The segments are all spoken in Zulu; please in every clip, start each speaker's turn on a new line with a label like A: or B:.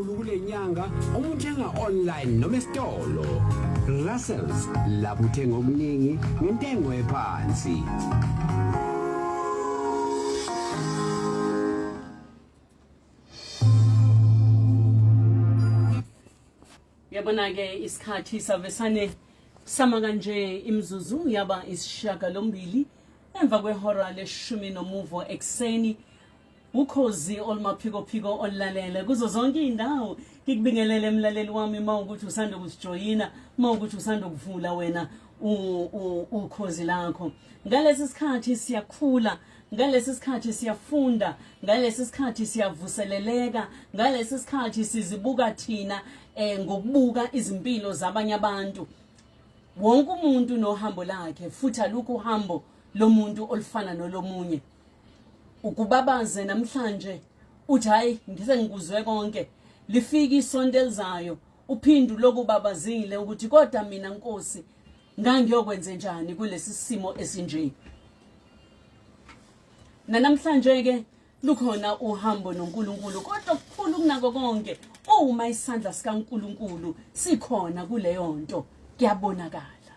A: kakhulu kule nyanga uma uthenga online noma esitolo. Russells, lapho uthenga okuningi ngentengo ephansi.
B: Yabona-ke isikhathi savesane sama kanje imizuzu yaba isishiyagalombili emva kwehora leshumi nomuvo ekuseni. Ukhozi olumaphikophiko olulalele kuzo zonke iy'ndawo. Ngikubingelele mlaleli wami uma ukuthi usanda kusijoyina, uma ukuthi usanda kuvula wena ukhozi lakho. Ngalesi sikhathi siyakhula, ngalesi sikhathi siyafunda, ngalesi sikhathi siyavuseleleka, ngalesi sikhathi sizibuka thina ngokubuka izimpilo zabanye abantu. Wonke umuntu nohambo lakhe, futhi alukho uhambo lomuntu olufana nolomunye. Ukubabaze namhlanje uthi hayi ngise ngikuzwe konke, lifika isonto elizayo uphinde lokubabazile ukuthi kodwa mina Nkosi ngangiyokwenze njani kulesi simo esinje. Nanamhlanje ke lukhona uhambo noNkulunkulu, kodwa okukhulu kunako konke uma isandla sikaNkulunkulu sikhona kuleyo nto kuyabonakala.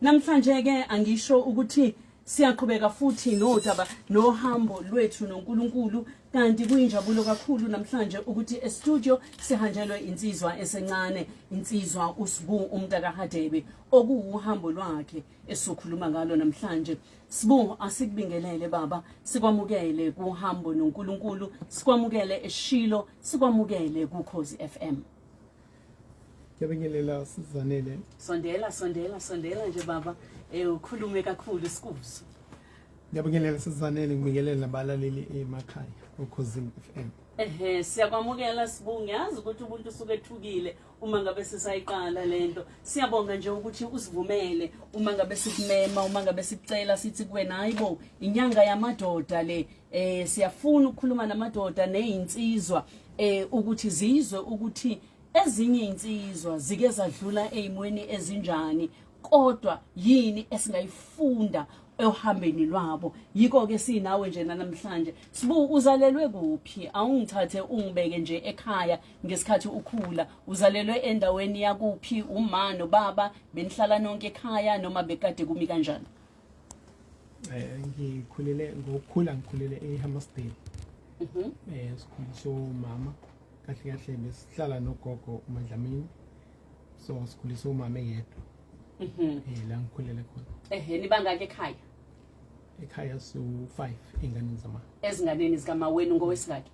B: Namhlanje ke angisho ukuthi siyaqhubeka futhi nodaba nohambo lwethu noNkulunkulu, kanti kuyinjabulo kakhulu namhlanje ukuthi e-studio sihanjelwe insizwa esencane, insizwa uSbu umntakaHadebe, okuwuhambo lwakhe esizokhuluma ngalo namhlanje. Sbu, asikubingelele baba, sikwamukele kuhambo noNkulunkulu, sikwamukele eShilo, sikwamukele kuKhozi FM.
C: Ngiyabingelela Sizanele.
B: Sondela, sondela, sondela nje baba, ukhulume kakhulu sikuzwe.
C: Ngiyabingelela Sizanele, ngibingelele nabalaleli emakhaya oKhozini FM.
B: Ehe, siyakwamukela Sbu, ngiyazi ukuthi umuntu usuke ethukile uma ngabe sisayiqala lento. Siyabonga nje ukuthi usivumele uma ngabe sikumema, uma ngabe sikucela sithi kuwena hayibo inyanga yamadoda le, siyafuna ukukhuluma namadoda nezinsizwa ukuthi zizwe ukuthi ezinye insizwa zike zadlula ezimweni ezinjani, kodwa yini esingayifunda ohambeni lwabo. Yiko ke sinawe nje namhlanje. Sbu, uzalelwe kuphi? Awungithathe ungibeke nje ekhaya ngesikhathi ukhula. Uzalelwe endaweni yakuphi? Uma nobaba benihlala nonke ekhaya noma bekade kumi kanjani?
C: Ngikhulele ngokukhula, ngikhulele eHammersdale. Sikhuliswe umama, kahle kahle besihlala nogogo uMadlamini, so sikhuliswe umama eyedwa. La ngikhulele khona.
B: Ehe, nibangaki ekhaya?
C: Ekhaya su-5 ey'nganeni zama.
B: Ezinganeni zikamawenu ngowesingaki?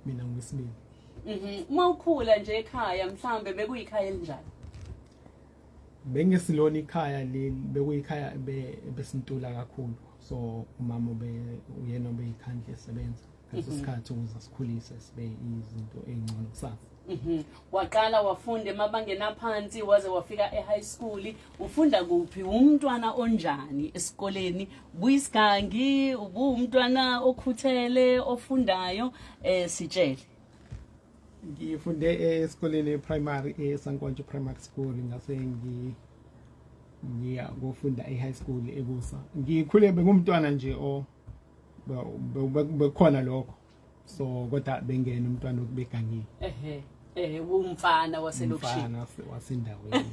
C: Mina ngowesibili.
B: Uma ukhula nje ekhaya mhlambe bekuyikhaya elinjani?
C: Bengesilona ikhaya leli, bekuyikhaya besintula kakhulu. So umama uyena obeyikhandla esebenza ngaleso sikhathi ukuze sikhulise sibe izinto ey'ngcono kusasa.
B: Waqala wafunda emabangeni aphansi waze wafika e-high school. Ufunda kuphi? Umntwana onjani esikoleni? Ubuyisigangi, ubuwumntwana okhuthele, ofundayo? Sitshele.
C: Ngifunde esikoleni e-primary, eSankontshe Primary School, ngase ngiya kofunda e-high school eKusa. Ngikhule bengumntwana nje o bekhona lokho, so kodwa bengena umntwana okubegangile.
B: Ehe, umfana waselokishini.
C: Umfana wasendaweni.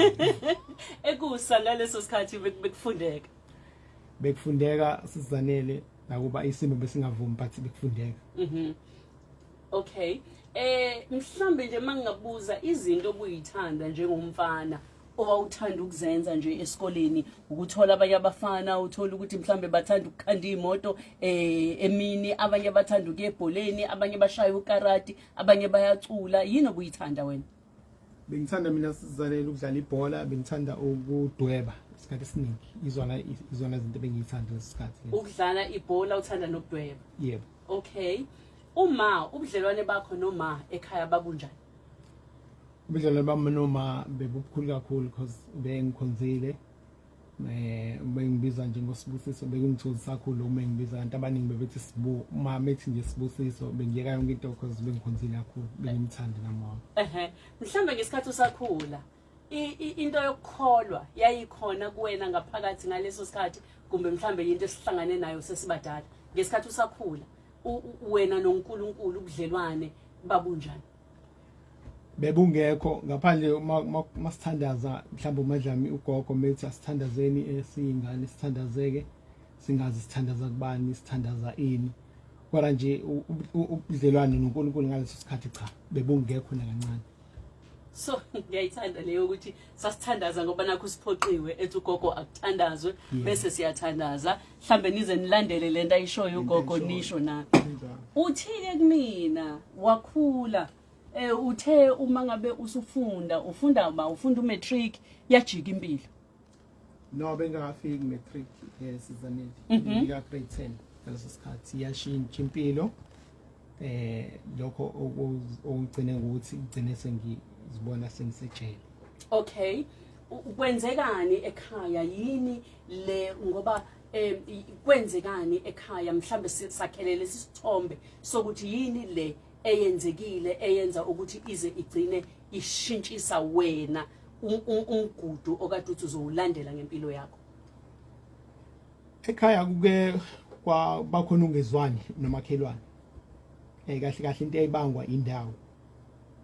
B: EKusa ngaleso sikhathi bekufundeka.
C: Bekufundeka Sizanele, nakuba isimo besingavumi, but bekufundeka.
B: Okay. Mhlambe nje mangingabuza izinto obuyithanda njengomfana owawuthanda ukuzenza nje esikoleni, ukuthola abanye abafana uthola ukuthi mhlambe bathanda ukukhanda imoto emini, abanye bathanda ukuya ebholeni, abanye bashaya ukarati, abanye bayacula, yini obuyithanda wena?
C: Bengithanda mina Sizanele ukudlala ibhola, bengithanda ukudweba isikhathi esiningi. Izona izinto ebengiyithanda leso sikhathi.
B: Ukudlala ibhola, uthanda nokudweba?
C: Yebo.
B: Okay. Uma ubudlelwane bakho noma ekhaya babunjani?
C: Ubudlelwane bami noma bebubukhulu kakhulu because bengikhonzile, bengibiza nje ngoSibusiso, bekungithokozisa kakhulu uma engibiza, kanti abaningi bebethi Sibu, uma methi nje Sibusiso bengiyeka yonke into because bengikhonzile kakhulu, bengimthanda nami wami.
B: Ehe, mhlambe ngesikhathi usakhula into yokukholwa yayikhona kuwena ngaphakathi ngaleso sikhathi, kumbe mhlambe into esihlangane nayo sesibadala? Ngesikhathi usakhula wena noNkulunkulu ubudlelwane babunjani?
C: Bebungekho ngaphandle masithandaza mhlawumbe uMadlami ugogo methi asithandazeni esiyingane sithandazeke singazi sithandaza kubani sithandaza ini kodwa nje ubudlelwane noNkulunkulu ngaleso sikhathi cha bebungekho nakancane.
B: So ngiyayithanda leyo ukuthi sasithandaza ngoba nakho siphoqiwe ethi ugogo akuthandazwe bese siyathandaza mhlambe nize nilandele lento ayishoyo ugogo nisho na uthike kumina wakhula uthe uma ngabe usufunda ufunda ba ufunda umatric yajika impilo.
C: No, bengakafiki matric Sizanele ngika grade 10 ngaleso sikhathi yashintsha impilo lokho okugcine ngokuthi ngigcine sengizibona sengisejele.
B: Okay, kwenzekani ekhaya yini le ngoba kwenzekani ekhaya mhlambe sakhelele sisithombe sokuthi yini le eyenzekile eyenza ukuthi ize igcine ishintshisa wena umgudu okade uthi uzowulandela ngempilo yakho?
C: Ekhaya kuke kwabakhona ungezwani nomakhelwane. Kahle kahle into eyibangwa indawo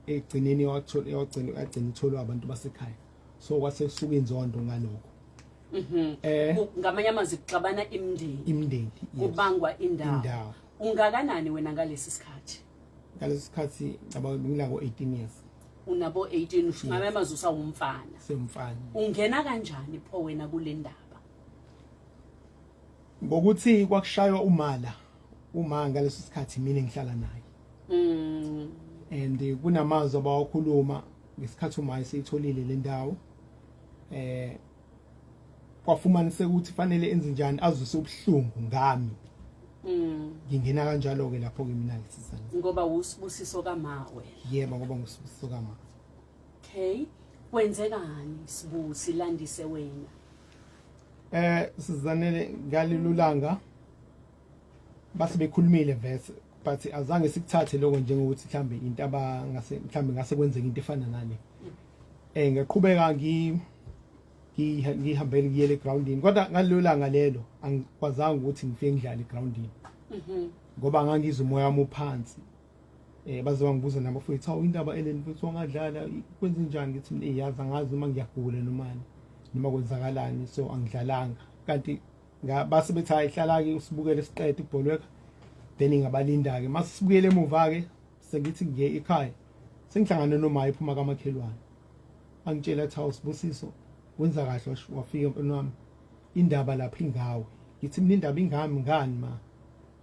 C: egcineni yagcina itholwa abantu basekhaya, so kwase kusuka inzondo ngalokho.
B: Ngamanye amazwi kuxabana imindeni,
C: yes.
B: Kubangwa indawo. Ungakanani wena ngalesi sikhathi?
C: Ngalesi sikhathi ngicabanga nginako 18 years.
B: Unabo 18, ngamanye amazwi usawumfana.
C: Semfana.
B: Ungena kanjani pho wena kule ndaba?
C: Ngokuthi kwakushaywa umala uma ngaleso sikhathi mina ngihlala naye. And kunamazwi abawakhuluma ngesikhathi uma eseyitholile le ndawo, kwafumaniseka ukuthi fanele enze njani azwise ubuhlungu ngami. Ngingena kanjalo ke lapho ke mina ngisizana.
B: Ngoba uSibusiso kama wena.
C: Yebo, ngoba nguSibusiso kama.
B: Okay, kwenzekani Sibusi, landise wena?
C: Sizanele, ngalelulanga base bekhulumile verse, but azange sikuthathe lokho njengokuthi mhlambe into abangase mhlambe ngase kwenzeka into efana nale. Ngaqhubeka ngihambele ngiyele egroundini, kodwa ngalelo langa lelo angikwazanga ukuthi ngifike ngidlale egroundini ngoba ngangizwa umoya wami uphansi. Baze bangibuza nabafowethu, awu indaba eleni futhi wangadlala kwenze njani? Ngithi mina yazi angazi noma ngiyagula noma kwenzakalani, so angidlalanga. Kanti base bethi hayi hlala ke usibukele siqede ibholweka, then ngabalinda ke mase sibuyele emuva ke sengithi ngiye ekhaya, sengihlangane noma ephuma kamakhelwane angitshela athi hawu Sibusiso wenza kahle wafika empilweni wami, indaba lapha ingawe. Ngithi mina indaba ingami ngani ma?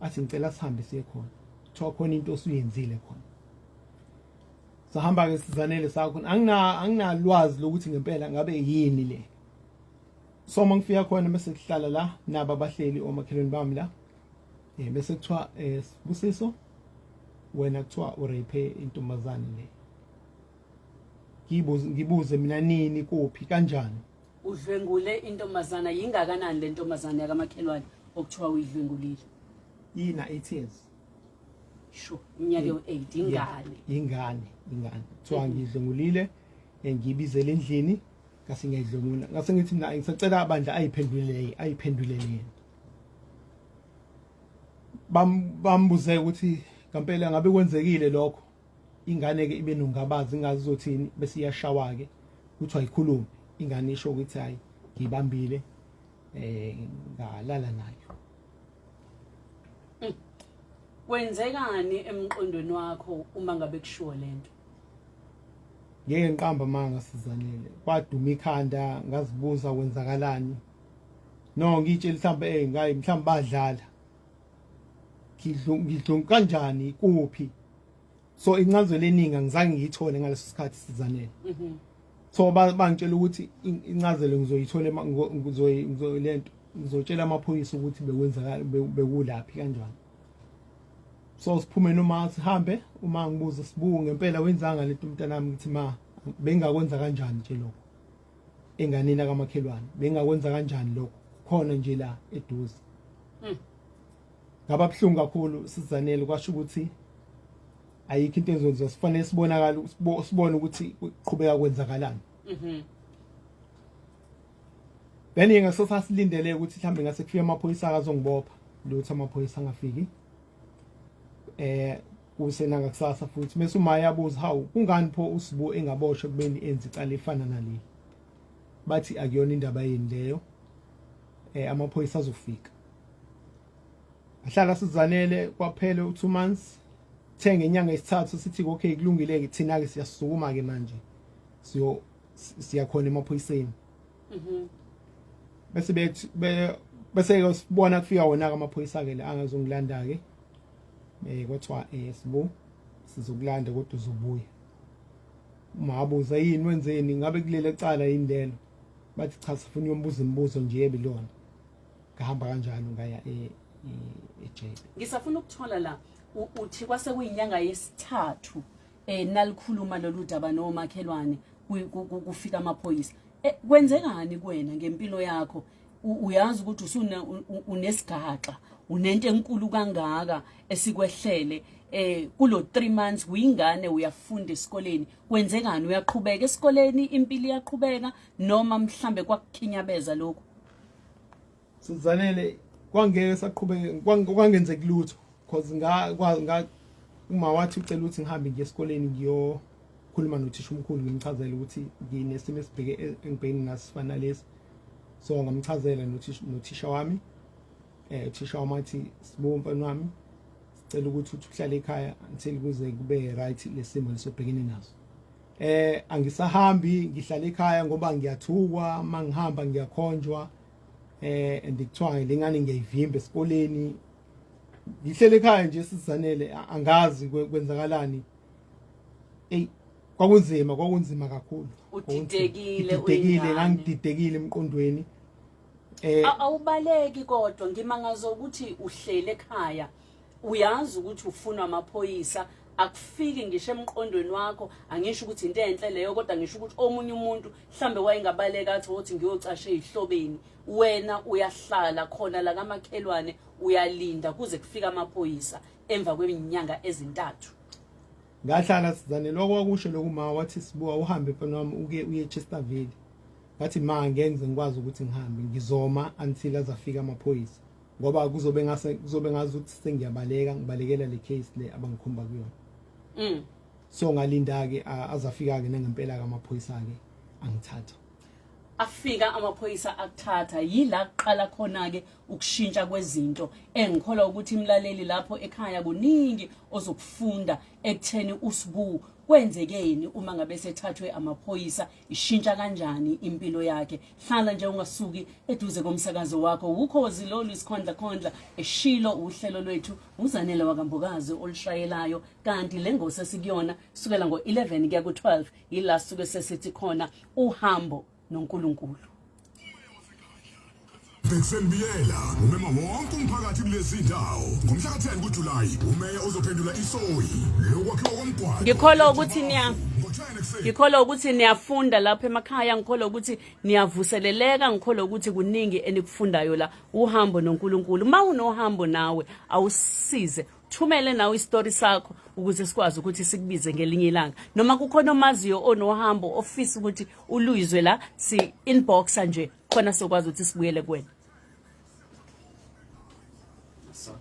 C: Athi ngicela sihambe siye khona, kuthiwa khona into osuyenzile khona. Sahamba ke Sizanele sakhona, anginalwazi lokuthi ngempela ngabe yini le. So uma ngifika khona bese kuhlala la naba abahleli omakhelwane bami la, bese kuthiwa Sibusiso wena kuthiwa urape intombazane le. Ngibuze mina nini, kuphi, kanjani?
B: Udlwengule intombazana. Yingakanani le ntombazane yakamakhelwane okuthiwa uyidlwengulile?
C: Ina 8 years.
B: Sho iminyaka ewu-8, ingane.
C: Ingane kuthiwa ngidlwengulile, ngiyibizele endlini ngase ngiyayidlwengula. Ngase ngithi mina ngisacela abandla ayiphendulele ayiphendulele yena. Bambuze ukuthi ngempela ngabe kwenzekile lokho. Ingane ke ibe nongabazi ingazi uzothini, bese iyashawa ke kuthiwa ayikhulume. Ingane isho ukuthi hayi ngibambile ngalala nayo.
B: Kwenzekani emqondweni wakho uma ngabe kushiwo lento?
C: Ngeke ngiqamba manga Sizanele, kwaduma ikhanda, ngazibuza kwenzakalani. No ngitshela mhlambe ngayi mhlambe badlala, ngidlu kanjani, kuphi? So incazelo eningi angizange ngiyithole ngaleso sikhathi Sizanele. So bangitshela ukuthi incazelo ngizoyithola ngizoyilento ngizotshela amaphoyisa ukuthi bekwenzakala bekulaphi kanjani. So siphume noma sihambe, uma ngibuza sibuku ngempela wenzanga lento umntanami, ngithi ma bengakwenza kanjani nje lokho enganeni kamakhelwane, bengakwenza kanjani lokho khona nje la eduze. Ngaba buhlungu kakhulu Sizanele, kwasho ukuthi ayikho into ezokwenziwa, sifanele sibonakale sibone ukuthi kuqhubeka kwenzakalani. Then ngase sasilindele ukuthi mhlambe ngase kufika amaphoyisa akazongibopha, lutho amaphoyisa angafiki. Kuse nangakusasa futhi mase uma yabuza, hawu, kungani pho uSibu engaboshwa kubeni enza icala efana naleli? Bathi akuyona indaba yini leyo, amaphoyisa azofika. Ahlala sizanele kwaphela u2 months. Thenga inyanga yesithathu, sithi okay, kulungile ke, thina ke siyasukuma ke manje, siyo siyakhona emaphoyiseni. Bese bethi bese ke sibona kufika wona ke amaphoyisa ke la angazongilanda ke. Kwathiwa Sibu, sizokulanda kodwa uzobuya. Uma abuza yini wenzeni, ngabe kulele cala yini lelo? Bathi cha, sifuna uyombuza imibuzo nje yebilona. Ngahamba kanjalo ngaya ejele.
B: Ngisafuna ukuthola la, uthi kwase kuyinyanga yesithathu nalikhuluma lolu daba nomakhelwane, kufika amaphoyisa. Kwenzekani kuwena ngempilo yakho? Uyazi ukuthi usune unesigaxa, unento enkulu kangaka esikwehlele kulo 3 months, uyingane, uyafunda esikoleni. Kwenzekani? Uyaqhubeka esikoleni, impilo iyaqhubeka, noma mhlambe kwakukhinyabeza lokho?
C: Sizanele, kwangeke saqhubeka, kwangenzeki lutho, cause nga nga uma wathi ucela ukuthi ngihambe ngiye esikoleni ngiyokhuluma nothisha omkhulu, ngimchazele ukuthi nginesimo esibheke engibhekene naso sifana lesi. So ngamchazela nothisha wami. Uthisha wami wathi, Sibu, mfana wami, sicela ukuthi uthi uhlale ekhaya until kuze kube right lesimo lesobhekene naso. Angisahambi, ngihlala ekhaya ngoba ngiyathukwa, mangihamba ngiyakhonjwa, and kuthiwa lengane ngiyayivimba esikoleni. Ngihlele ekhaya nje sizanele, angazi kwenzakalani. Ey, kwakunzima, kwakunzima kakhulu.
B: Udidekile.
C: Ngididekile.
B: Uyingane.
C: Ngangididekile emqondweni.
B: Awubaleki kodwa ngimangazwa ukuthi uhlele ekhaya, uyazi ukuthi ufunwa amaphoyisa, akufiki ngisho emqondweni wakho. Angisho ukuthi into enhle leyo, kodwa ngisho ukuthi omunye umuntu mhlambe wayengabaleka athi wothi ngiyocasha ezihlobeni. Wena uyahlala khona la kamakhelwane, uyalinda kuze kufike amaphoyisa emva kweminyanga ezintathu.
C: Ngahlala sizanele. Okwakusho lokhu ma wathi, Sibuka, uhambe mfana wami, uke uye Chesterville. Ngathi ma ngenze ngikwazi ukuthi ngihambe, ngizoma until azafika amaphoyisa, ngoba kuzobe ngase kuzobe ngazi ukuthi sengiyabaleka, ngibalekela le case le abangikhomba kuyona. So ngalinda ke, azafika ke nangempela ke amaphoyisa ke, angithatha.
B: Afika amaphoyisa akuthatha. Yila kuqala khona ke ukushintsha kwezinto engikholwa ukuthi imlaleli lapho ekhaya kuningi ozokufunda ekutheni uSibu kwenzekeni uma ngabe sethathwe amaphoyisa, ishintsha kanjani impilo yakhe. Hlala nje, ungasuki eduze komsakazo wakho. Ukhozi lolu, isikhondla khondla eshilo, uhlelo lwethu, uZanele wakaMbokazi olushayelayo. Kanti le ngosi esikuyona sukela ngo-11 kuya ku-12 yila suke sesithi khona uhambo noNkulunkulu.
D: Bhekiseni Biyela umema wonke umphakathi kulezi ndawo ngomhla ka-10 kuJulayi. Umeya uzophendula isoyi lokwakhiwa komgwaqo.
B: Ngikholwa ukuthi niya
D: ngo-10 ekuseni.
B: Ngikholwa ukuthi niyafunda lapha emakhaya, ngikholwa ukuthi niyavuseleleka, ngikholwa ukuthi kuningi enikufundayo la. Uhambo noNkulunkulu. Uma unohambo nawe, awusize thumele nawe isitori sakho ukuze sikwazi ukuthi sikubize ngelinye ilanga, noma kukhona omaziyo onohambo ofisa ukuthi uluyizwe la, si inboxa nje khona sokwazi ukuthi sibuyele kuwena. So.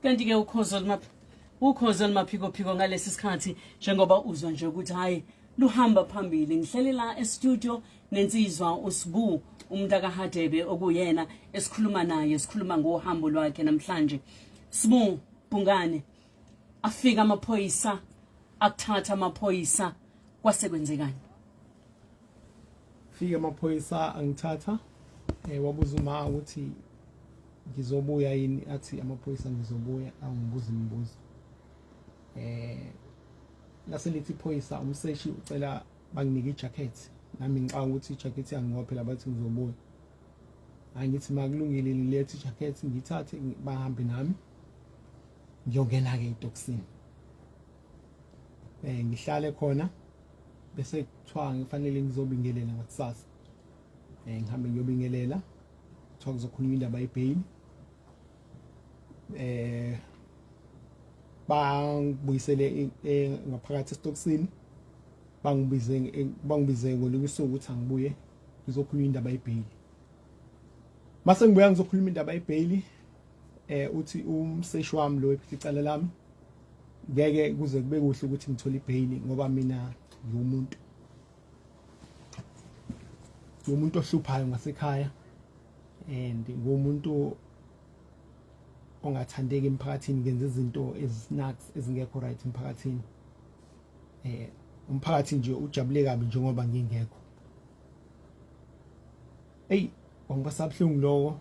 B: Kanti-ke ukhozi olumaphikophiko ngalesi sikhathi, njengoba uzwa nje ukuthi hhayi, luhamba phambili. Ngihleli la e-studio nensizwa uSibu umntakaHadebe, okuyena esikhuluma naye, sikhuluma ngohambo lwakhe namhlanje. Sibu Bhungane, afika amaphoyisa akuthatha amaphoyisa, kwase kwenzekani?
C: Fika amaphoyisa angithatha. Wabuza uma ukuthi ngizobuya yini, athi amaphoyisa ngizobuya, angibuza imibuzo. Lase lithi iphoyisa umseshi ucela banginike ijacket, nami ngicabanga ukuthi ijacket yami ngoba phela bathi ngizobuya. Hayi, ngithi makulungile, nilethe ijacket ngiyithathe, bahambe nami ngiyongena-ke etokisini. Ngihlale khona, bese kuthiwa ngifanele ngizobingelela ngakusasa. Ngihambe ngiyobingelela, kuthiwa kuzokhulunywa indaba yebail. Bangibuyisele ngaphakathi esitokisini, bangibize ngolunye usuku ukuthi angibuye ngizokhuluma indaba yebail. Mase ngibuya ngizokhuluma indaba yebail, uthi umseshi wami lo ephethe icala lami ngeke kuze kube kuhle ukuthi ngithole ibail ngoba mina ngiwumuntu ohluphayo ngasekhaya and ngumuntu ongathandeki emphakathini, ngenza izinto ezisnacks ezingekho right emphakathini. Umphakathi nje ujabule kabi njengoba ngingekho. Ey, ngoba sabuhlungu lokho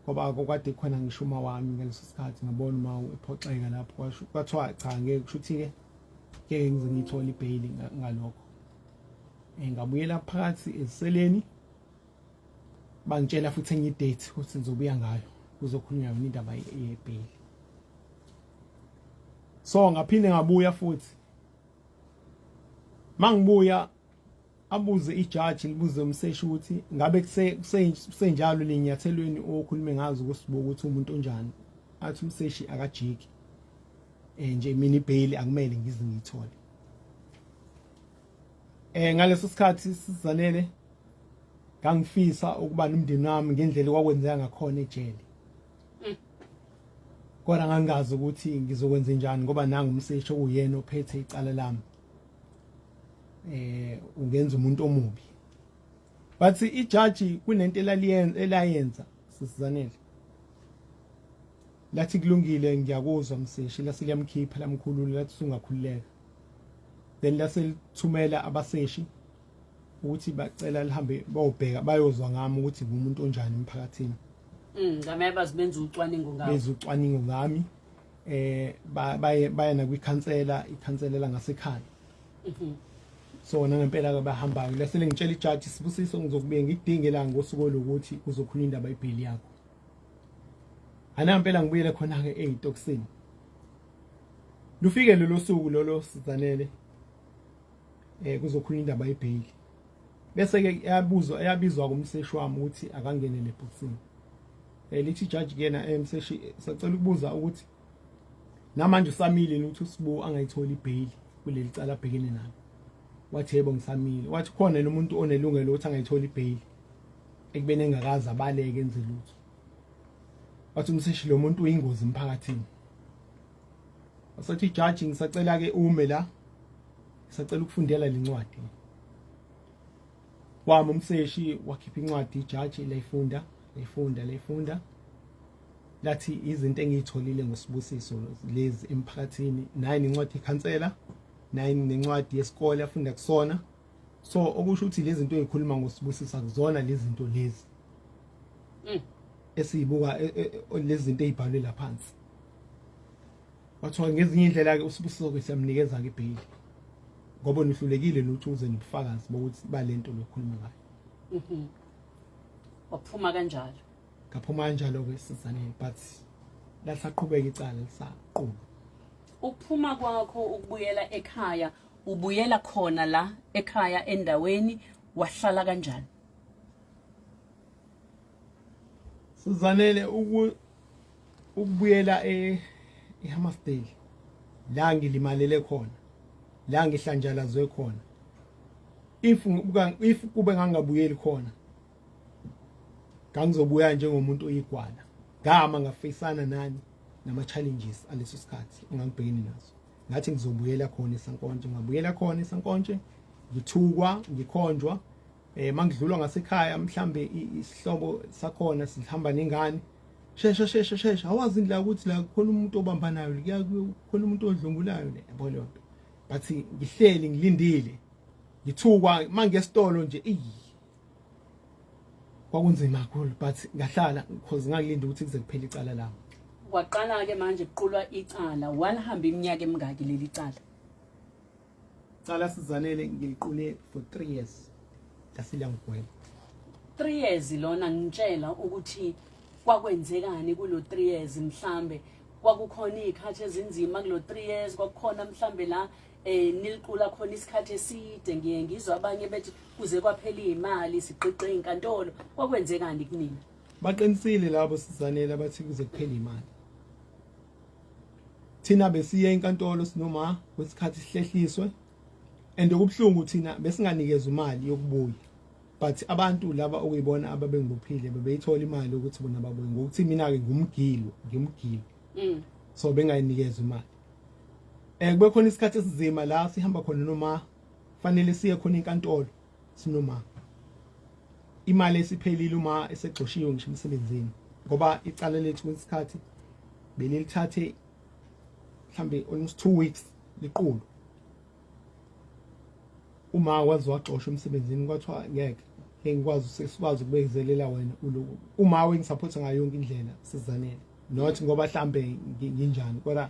C: ngoba kwakade khona ngisho uma wami ngaleso sikhathi, ngabona uma ephoxeka lapho, kwasho kwathiwa cha, ngeke kusho ukuthi ke ngeke ngize ngiyithole ibail ngalokho. Ngabuyela phakathi eziseleni, bangitshela futhi enye idate ukuthi ngizobuya ngayo kuzokhulunywa yona indaba yebail. So ngaphinde ngabuya futhi. Mangibuya abuze ijaji, libuze umseshi ukuthi ngabe kusenjalo lenyathelweni okhulume ngazo kusibuka ukuthi umuntu onjani. Athi umseshi akajiki, nje mina ibail akumele ngize ngiyithole. Ngaleso sikhathi sizanele ngangifisa ukuba nomndeni wami ngendlela okwakwenzeka ngakhona ejele, kodwa ngangazi ukuthi ngizokwenza njani ngoba nangu umseshi okuyena ophethe icala lami ungenza umuntu omubi. But ijaji kunento elaliyenza elayenza sisizanele, lathi kulungile, ngiyakuzwa mseshi, lase liyamkhipha lamkhulula, lathi usungakhululeka. Then lase lithumela abaseshi ukuthi bacela lihambe bayobheka bayozwa ngami ukuthi ngumuntu onjani emphakathini.
B: Ngamanye bazi benza ucwaningo ngawo.
C: Benza ucwaningo ngami, baye baye nakwikhansela, ikhansela langasekhaya. So nangempela ke bahambayo, lase lengitshela ijaji, Sibusiso, ngizokubuye ngikudinge la ngosuku olukuthi kuzokhulunywa indaba yebail yakho. Anampela ngibuyele khona ke eyitokisini. Lufike lolo suku lolo sizanele, kuzokhulunywa indaba yebail. Bese ke yabuzwa yabizwa kumseshi wami ukuthi akangene lebhokisini. Lithi judge kuyena, emseshi, sacela ukubuza ukuthi namanje usamile ukuthi uSibu angayitholi ibail kuleli cala abhekene nalo? Wathi yebo, ngisamile. Wathi khona nomuntu onelungelo ukuthi angayitholi ibail ekubeni engakaze abaleke enze lutho. Wathi umseshi lo muntu uyingozi emphakathini. Wasethi ijaji, ngisacela ke ume la, ngisacela ukufundela lencwadi. Wami umseshi wakhipha incwadi, ijaji layifunda, layifunda, layifunda, lathi izinto engiyitholile ngoSibusiso lezi emphakathini, nayi nencwadi yekhansela, nayi nencwadi yesikole afunda kusona. So okusho ukuthi lezi zinto ezikhuluma ngoSibusiso akuzona lezi zinto lezi esiyibuka, lezi zinto ezibhalwe la phansi. Wathiwa ngezinye indlela ke uSibusiso ke siyamnikeza ke ibail ngoba nihlulekile nokuthi uze nobufakazi bokuthi balento lokhuluma ngayo.
B: Waphuma kanjalo?
C: Ngaphuma kanjalo ke sizaneni, but lasaqhubeka icala lisaqhuba.
B: Ukuphuma kwakho ukubuyela ekhaya, ubuyela khona la ekhaya endaweni, wahlala kanjani?
C: Sizanele, ukubuyela eHammarsdale la ngilimalele khona, la ngihlanjalazwe khona, if kube ngangabuyeli khona ngangizobuya njengomuntu oyigwala. Ngama ngafeyisana nani nama challenges aleso sikhathi engangibhekene nazo. Ngathi ngizobuyela khona eSankonje, ngabuyela khona eSankonje ngithukwa, ngikhonjwa. Mangidlulwa ngasekhaya mhlambe isihlobo sakhona sihamba nengane, shesha shesha shesha, awazi indlela ukuthi la khona umuntu obambanayo, kuya khona umuntu odlungulayo le, yabo leyo nto. But ngihleli ngilindile, ngithukwa mangesitolo nje, iyi. Kwakunzima kakhulu, but ngahlala because ngakulinda ukuthi kuze kuphele icala lami.
B: Kwaqala ke manje kuqulwa icala. Walihamba iminyaka emingaki leli cala?
C: Cala, Sizanele, ngiliqule for 3 years, lasiliyangigweba.
B: 3 years lona. Ngitshela ukuthi kwakwenzekani kulo 3 years. Mhlambe kwakukhona izikhathi ezinzima kulo 3 years, kwakukhona mhlambe la niliqula khona isikhathi eside. Ngiye ngizwa abanye bethi kuze kwaphela imali, siqiqe inkantolo. Kwakwenzekani kunina?
C: Baqinisile labo, Sizanele, abathi kuze kuphele imali. Thina besiye enkantolo sinoma kwesikhathi sihlehliswe, and okubuhlungu thina besinganikezwa imali yokubuya, but abantu laba okuyibona ababengibophile bebeyithola imali ukuthi bona babuye, ngokuthi mina ke ngumgilo, ngimgilo. So bengayinikeza imali. Kube khona isikhathi esizima la sihamba khona noma fanele siye khona enkantolo sinoma imali esiphelile, uma esegxoshiwe ngisho emsebenzini, ngoba icala lethu kwesikhathi belilithathe mhlambe almost 2 weeks liqulu. Uma waze waxoshwa emsebenzini, kwathiwa ngeke ngeke ngikwazi, sesikwazi ukubekezelela wena uloku. Uma wengisupporta ngayo yonke indlela, Sizanele, not ngoba mhlambe nginjani, kodwa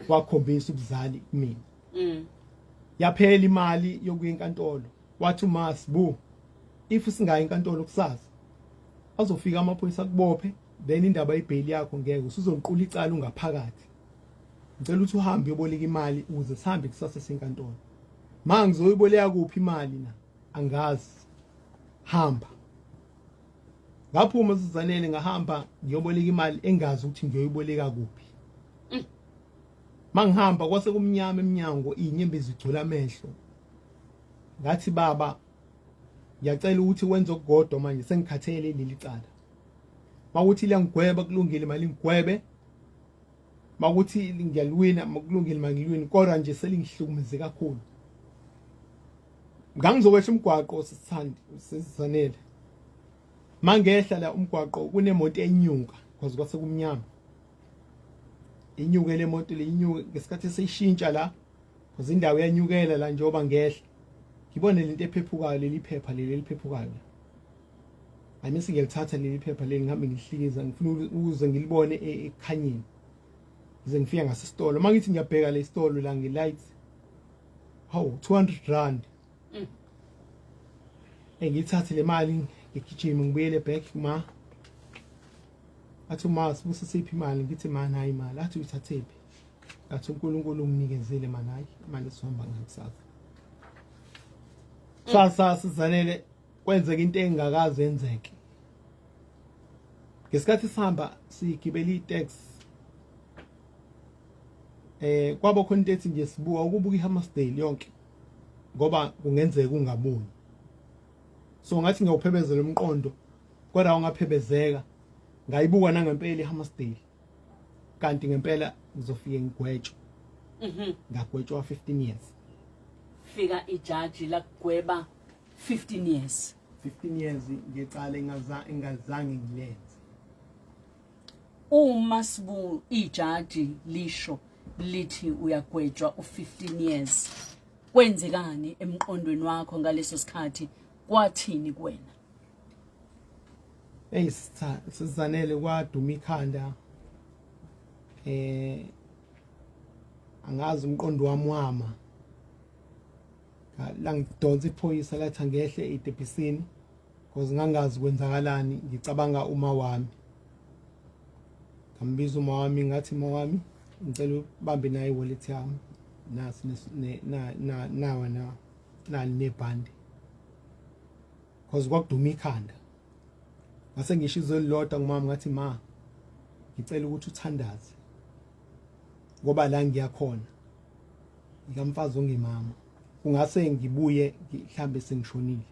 C: wakhombisa ubuzali kumina. Yaphela imali yokuya enkantolo. Wathi uma sibu, if singayi enkantolo kusasa, azofika amaphoyisa akubophe, then indaba yebheyili yakho ngeke usuzoqula icala ungaphakathi. Ngicela ukuthi uhambe uyoboleka imali ukuze sihambe kusasa senkantolo. Ma ngizoyiboleka kuphi imali na? Angazi, hamba. Ngaphuma, Sizanele, ngahamba ngiyoboleka imali engazi ukuthi ngiyoyiboleka kuphi. Mangihamba kwase kumnyama eminyango, inyembezi igcwele amehlo. Ngathi, "Baba, ngiyacela ukuthi wenze okukodwa, manje sengikhathele leli cala. Makuthi liyangigweba, kulungile, mali ngigwebe. Makuthi ngiyaliwina, makulungile, mangiliwini, kodwa nje selingihlukumeze kakhulu." Ngangizokwehla umgwaqo, sithandi, Sizanele. Mangehla la umgwaqo, kunemoto enyuka, because kwase kumnyama. Inyuke le moto le, inyuke ngesikhathi eseyishintsha la, because indawo iyanyukela la. Njengoba ngehla, ngibone lento ephephukayo, leli phepha leli eliphephukayo la. Ayimisi, ngiyalithatha leli phepha leli, ngihambe ngihlikiza, ngifuna ukuze ngilibone ekukhanyeni. Ngize ngifike ngasesitolo. Uma ngithi ngiyabheka le sitolo la nge-light, hawu, 200 rand. Engiyithathe le mali, ngigijime ngibuyele back kuma. Athi uma, "Sibusa, siphi imali?" Ngithi, "Mani, hayi imali." Athi, "Uyithathephi?" Athi, "uNkulunkulu unginikezile mani, hayi imali esihamba ngayo kusasa." Sasa, Sizanele, kwenzeka into engakaze yenzeke. Ngesikhathi sihamba sigibela itaxi, kwaba khona into ethi nje sibuka ukubuka iHammarsdale yonke, ngoba kungenzeka ungabuyi. So ngathi ngiyawuphebezela umqondo, kodwa ungaphebezeka. Ngayibuka nangempela iHammarsdale, kanti ngempela ngizofike ngigwetshwe. Ngagwetshwa 15 years.
B: Fika ijaji lakugweba 15 years.
C: 15 years ngecala engazange ngilenze.
B: Uma sibu ijaji lisho lithi uyagwetshwa u15 years, kwenzekani emqondweni wakho ngaleso sikhathi? Kwathini kuwena?
C: Hey, Sizanele, kwaduma ikhanda. Angazi, umqondo wami wama la. Ngidonsa iphoyisa, lathi angehle etebhisini, because ngangazi kwenzakalani. Ngicabanga uma wami, ngambiza uma wami, ngathi, "Ma wami, ngicela ubambe nayo i-wallet yami, nasi na nawa na nali nebhande," because kwakuduma ikhanda. Ngase ngisho izwi elilodwa ngumama, ngathi, "Ma, ngicela ukuthi uthandaze, ngoba la ngiyakhona ikamfazi ongemama, kungase ngibuye mhlambe sengishonile."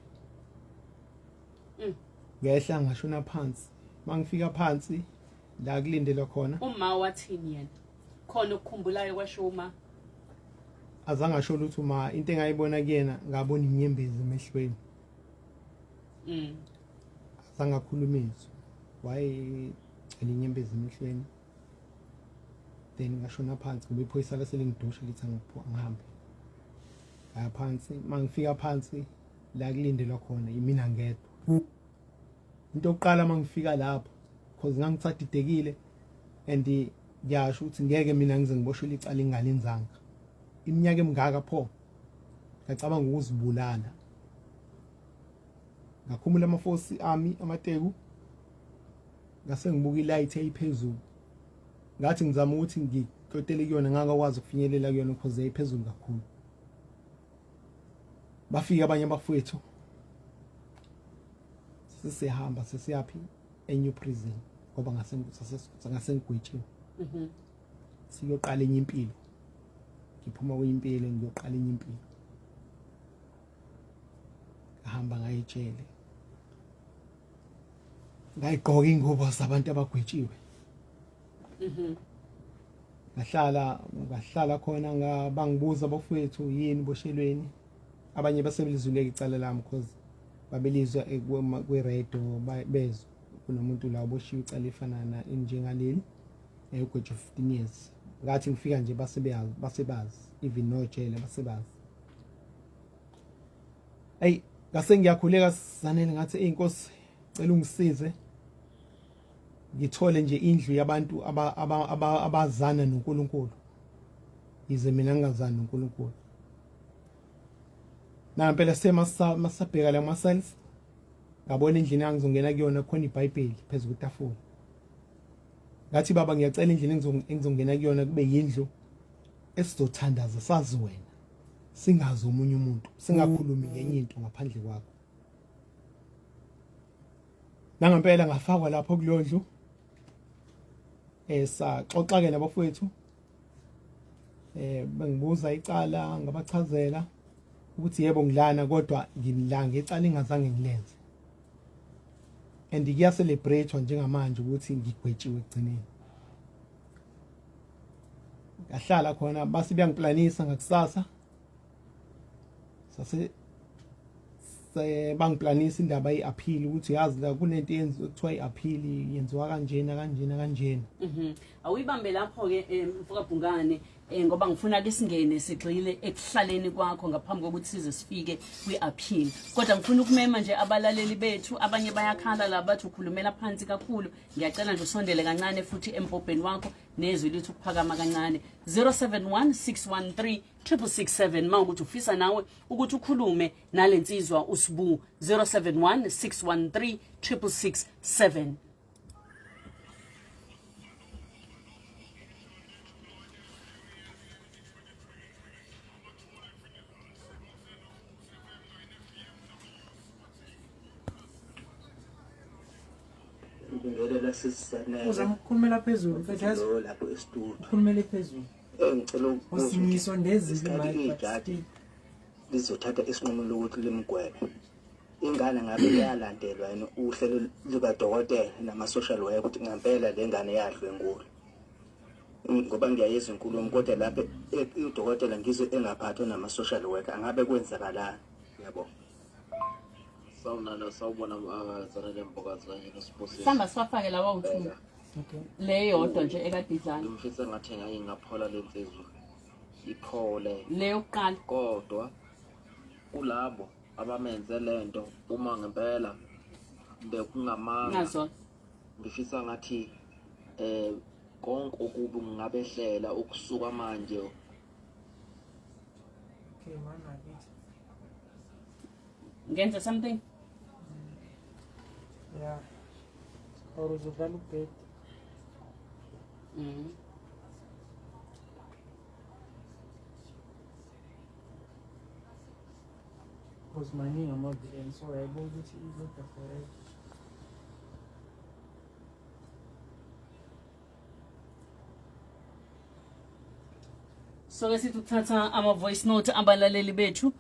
C: Ngehla ngashona phansi. Mangifika phansi la kulindelwa khona,
B: Uma wathini yena? Khona okukhumbulayo kwasho uma?
C: Azange asho lutho uma. Into engayibona kuyena, ngabona inyembezi emehlweni. Azange akhuluma izwi, wayegcwele inyembezi emehlweni. Then ngashona phansi, ngoba iphoyisa lase lingidusha, lithi angihambe. Ngaya phansi. Mangifika phansi la kulindelwa khona, imina ngedwa. Into yokuqala mangifika lapho, because ngangisadidekile and ngiyasho ukuthi ngeke mina ngize ngiboshwe icala engingalenzanga. Iminyaka emingaka pho, ngacabanga ukuzibulala. Ngakhumula amafosi ami amateku, ngase ngibuka ilight eyiphezulu, ngathi ngizama ukuthi ngikotele kuyona, ngangakwazi ukufinyelela kuyona because yayiphezulu kakhulu. Bafika abanye abafowethu, sesihamba sesiyaphi eNew Prison, ngoba ngase ngisegwetshiwe. Siyoqala enye impilo, ngiphuma kwenye impilo ngiyoqala enye impilo. Ngahamba ngayitshele, ngayigqoka ingubo zabantu abagwetshiwe. Ngahlala khona, ngabangibuza abafowethu yini boshelweni. Abanye basebelizuleka icala lami because babelizwa kwi-radio, bezwa kunomuntu la oboshiwe icala efana na njengaleli, eyogwetshwa 15 years. Ngathi ngifika nje basebeyazi, basebazi, even nojele basebazi. Ey, ngase ngiyakhuleka Zanele, ngathi ey Nkosi, cela ungisize ngithole nje indlu yabantu abazana noNkulunkulu, yize mina ngingazani noNkulunkulu. Nangempela semasabheka la ma-cells, ngabona endlini engizongena kuyona khona iBhayibheli phezu kwetafula. Ngathi baba, ngiyacela endlini engizongena kuyona kube yindlu esizothandaza sazi wena, singazi omunye umuntu, singakhulumi ngenye into ngaphandle kwakho. Nangempela ngafakwa lapho kuleyo ndlu. Saxoxa ke nabafowethu, bengibuza icala, ngabachazela ukuthi yebo ngilana, kodwa ngila ngecala engazange ngilenze, and kuya celebrate njengamanje ukuthi ngigwetshiwe ekugcineni. Ngahlala khona, base beyangiplanisa ngakusasa, sase bangiplanisa indaba ye-appeal, ukuthi yazi la kunento eyenziwa kuthiwa i-appeal, yenziwa kanjena kanjena kanjena.
B: Awuyibambe lapho-ke, mfoka Bhungane, ngoba ngifuna ke singene sigxile ekuhlaleni kwakho ngaphambi kokuthi size sifike kwi-appeal. Kodwa ngifuna ukumema nje abalaleli bethu, abanye bayakhala la bathi ukhulumela phansi kakhulu. Ngiyacela nje usondele kancane futhi embhobheni wakho, nezwi lithi ukuphakama kancane. 071 613 667 ma ukuthi ufisa nawe ukuthi ukhulume nale nsizwa uSibu. 071 613 667.
E: Ngibingelela sisisanele.
F: Uzama ukukhulumela phezulu mfethu, yazi.
E: Lo lapho e-studio.
F: Ukhulumele phezulu.
E: Ngicela ukubuza ukuthi
F: Usiyisondezile
E: isikhathi
F: i-mic, but
E: ijaji
F: still.
E: lizothatha isinqumo lokuthi limgwebe. Ingane ngabe iyalandelwa yini uhlelo likadokotela nama-social worker ukuthi ngempela le ngane yadlwengulwa? Ngoba ngiyayizwa inkulumo, kodwa lapho udokotela ngizwe engaphathwa nama-social worker, angabe kwenzakalani? Ngiyabonga.
G: Sawunana, sawubona, Zanele Mbokazi kanye noSibusiso.
B: Sihamba siwafake lawa u-two.
G: Bheka.
F: Okay.
B: Le yodwa nje ekade idlala.
G: Ngimfisa ngathi ngake ngaphola le nsizwa. Iphole.
B: Le yokuqala.
G: Kodwa kulabo abamenze lento, uma ngempela bekungamanga,
B: Nazo.
G: ngifisa ngathi konke okubi kungabehlela ukusuka manje.
F: Okay, man, akithi.
B: Ngenza something?
F: Yeah. Or uzodlala ubhedi. Because maningi ama-villain, so uyayibona ukuthi izoda forever.
B: So ke sithi ukuthatha ama-voice note abalaleli bethu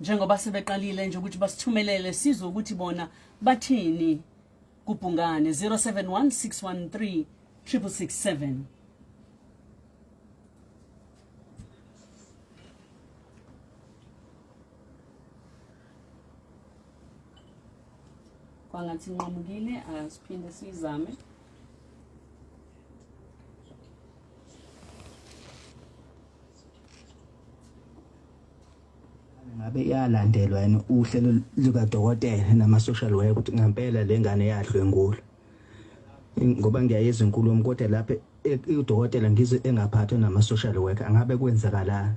B: njengoba sebeqalile nje ukuthi basithumelele, sizwe ukuthi bona bathini kuBhungane. 071 613 667. Kwangathi inqamukile, asiphinde siyizame.
E: Ngabe iyalandelwa yini uhlelo likadokotela nama-social worker ukuthi ngempela le ngane yadlwengulwa? Ngoba ngiyayizwa inkulumo kodwa lapha udokotela ngizwe engaphathwa nama-social worker, angabe kwenzakalani?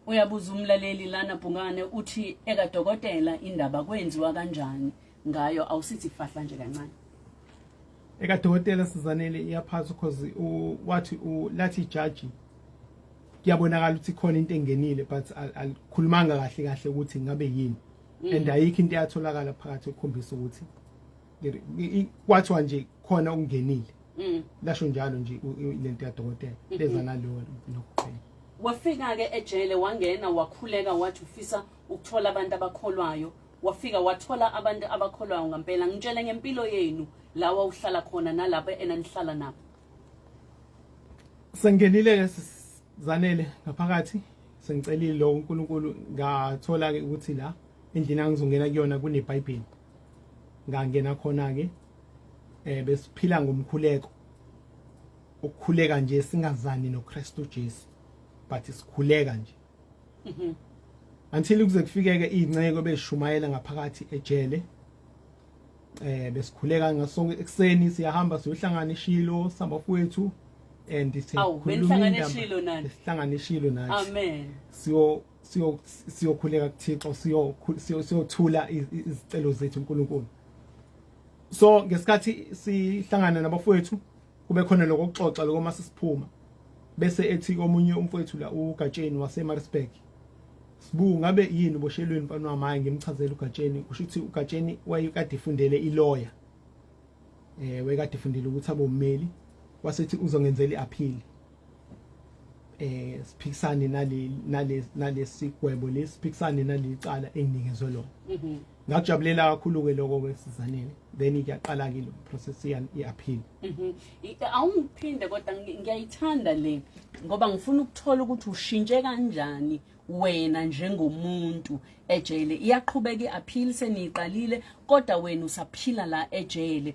B: Uyabuza umlaleli lana Bhungane uthi ekadokotela indaba kwenziwa kanjani ngayo awusithi fahla nje kancane.
C: Ekadokotela Sizanele iyaphathwa cause wathi lathi ijaji kuyabonakala ukuthi khona into engenile but alikhulumanga kahle kahle ukuthi ngabe yini and ayikho into eyatholakala phakathi ekukhombisa ukuthi kwathiwa nje khona okungenile. Lasho njalo nje lento yadokotela leza nalowo lokho.
B: Wafika ke ejele wangena wakhuleka wathi ufisa ukuthola abantu abakholwayo, wafika wathola abantu abakholwayo ngempela. Ngitshele ngempilo yenu lawa uhlala khona nalapho enanihlala nabo.
C: Sengenile ke Sizanele ngaphakathi, sengicelile lo uNkulunkulu, ngathola ke ukuthi la endlini angizongena kuyona kuneBhayibheli, ngangena khona ke besiphila ngomkhuleko, ukukhuleka nje singazani noKristu Jesu but sikhuleka nje until kuze kufikeke izinceko beshumayela ngaphakathi ejele. Besikhuleka ngasonke ekseni, siyahamba siyohlangana eShilo sihamba fowethu and
B: sikhuluma eShilo nani,
C: sihlangana eShilo nathi.
B: Amen.
C: Siyo siyo siyokhuleka kuThixo, siyo siyothula izicelo zethu uNkulunkulu. So ngesikhathi sihlangana nabafowethu kube khona lokho kuxoxa lokho mase siphuma, bese ethi komunye umfowethu la uGatsheni waseMaritzburg, Sibu ngabe yini uboshelweni mfana wami? Hayi, ngimchazela uGatsheni, kusho ukuthi uGatsheni wayekade efundele ilawyer, wayekade efundele ukuthi abe ummeli, wasethi uzongenzela iappeal, siphikisane nale nale nalesigwebo lesiphikisane nalecala enginikezwe lona. Ngakujabulela kakhulu ke lokho ke Sizanele, then kuyaqala ke lo process ye-appeal.
B: Awungiphinde kodwa ngiyayithanda le ngoba ngifuna ukuthola ukuthi ushintshe kanjani wena njengomuntu ejele. Iyaqhubeka i-appeal seniyiqalile kodwa wena usaphila la ejele.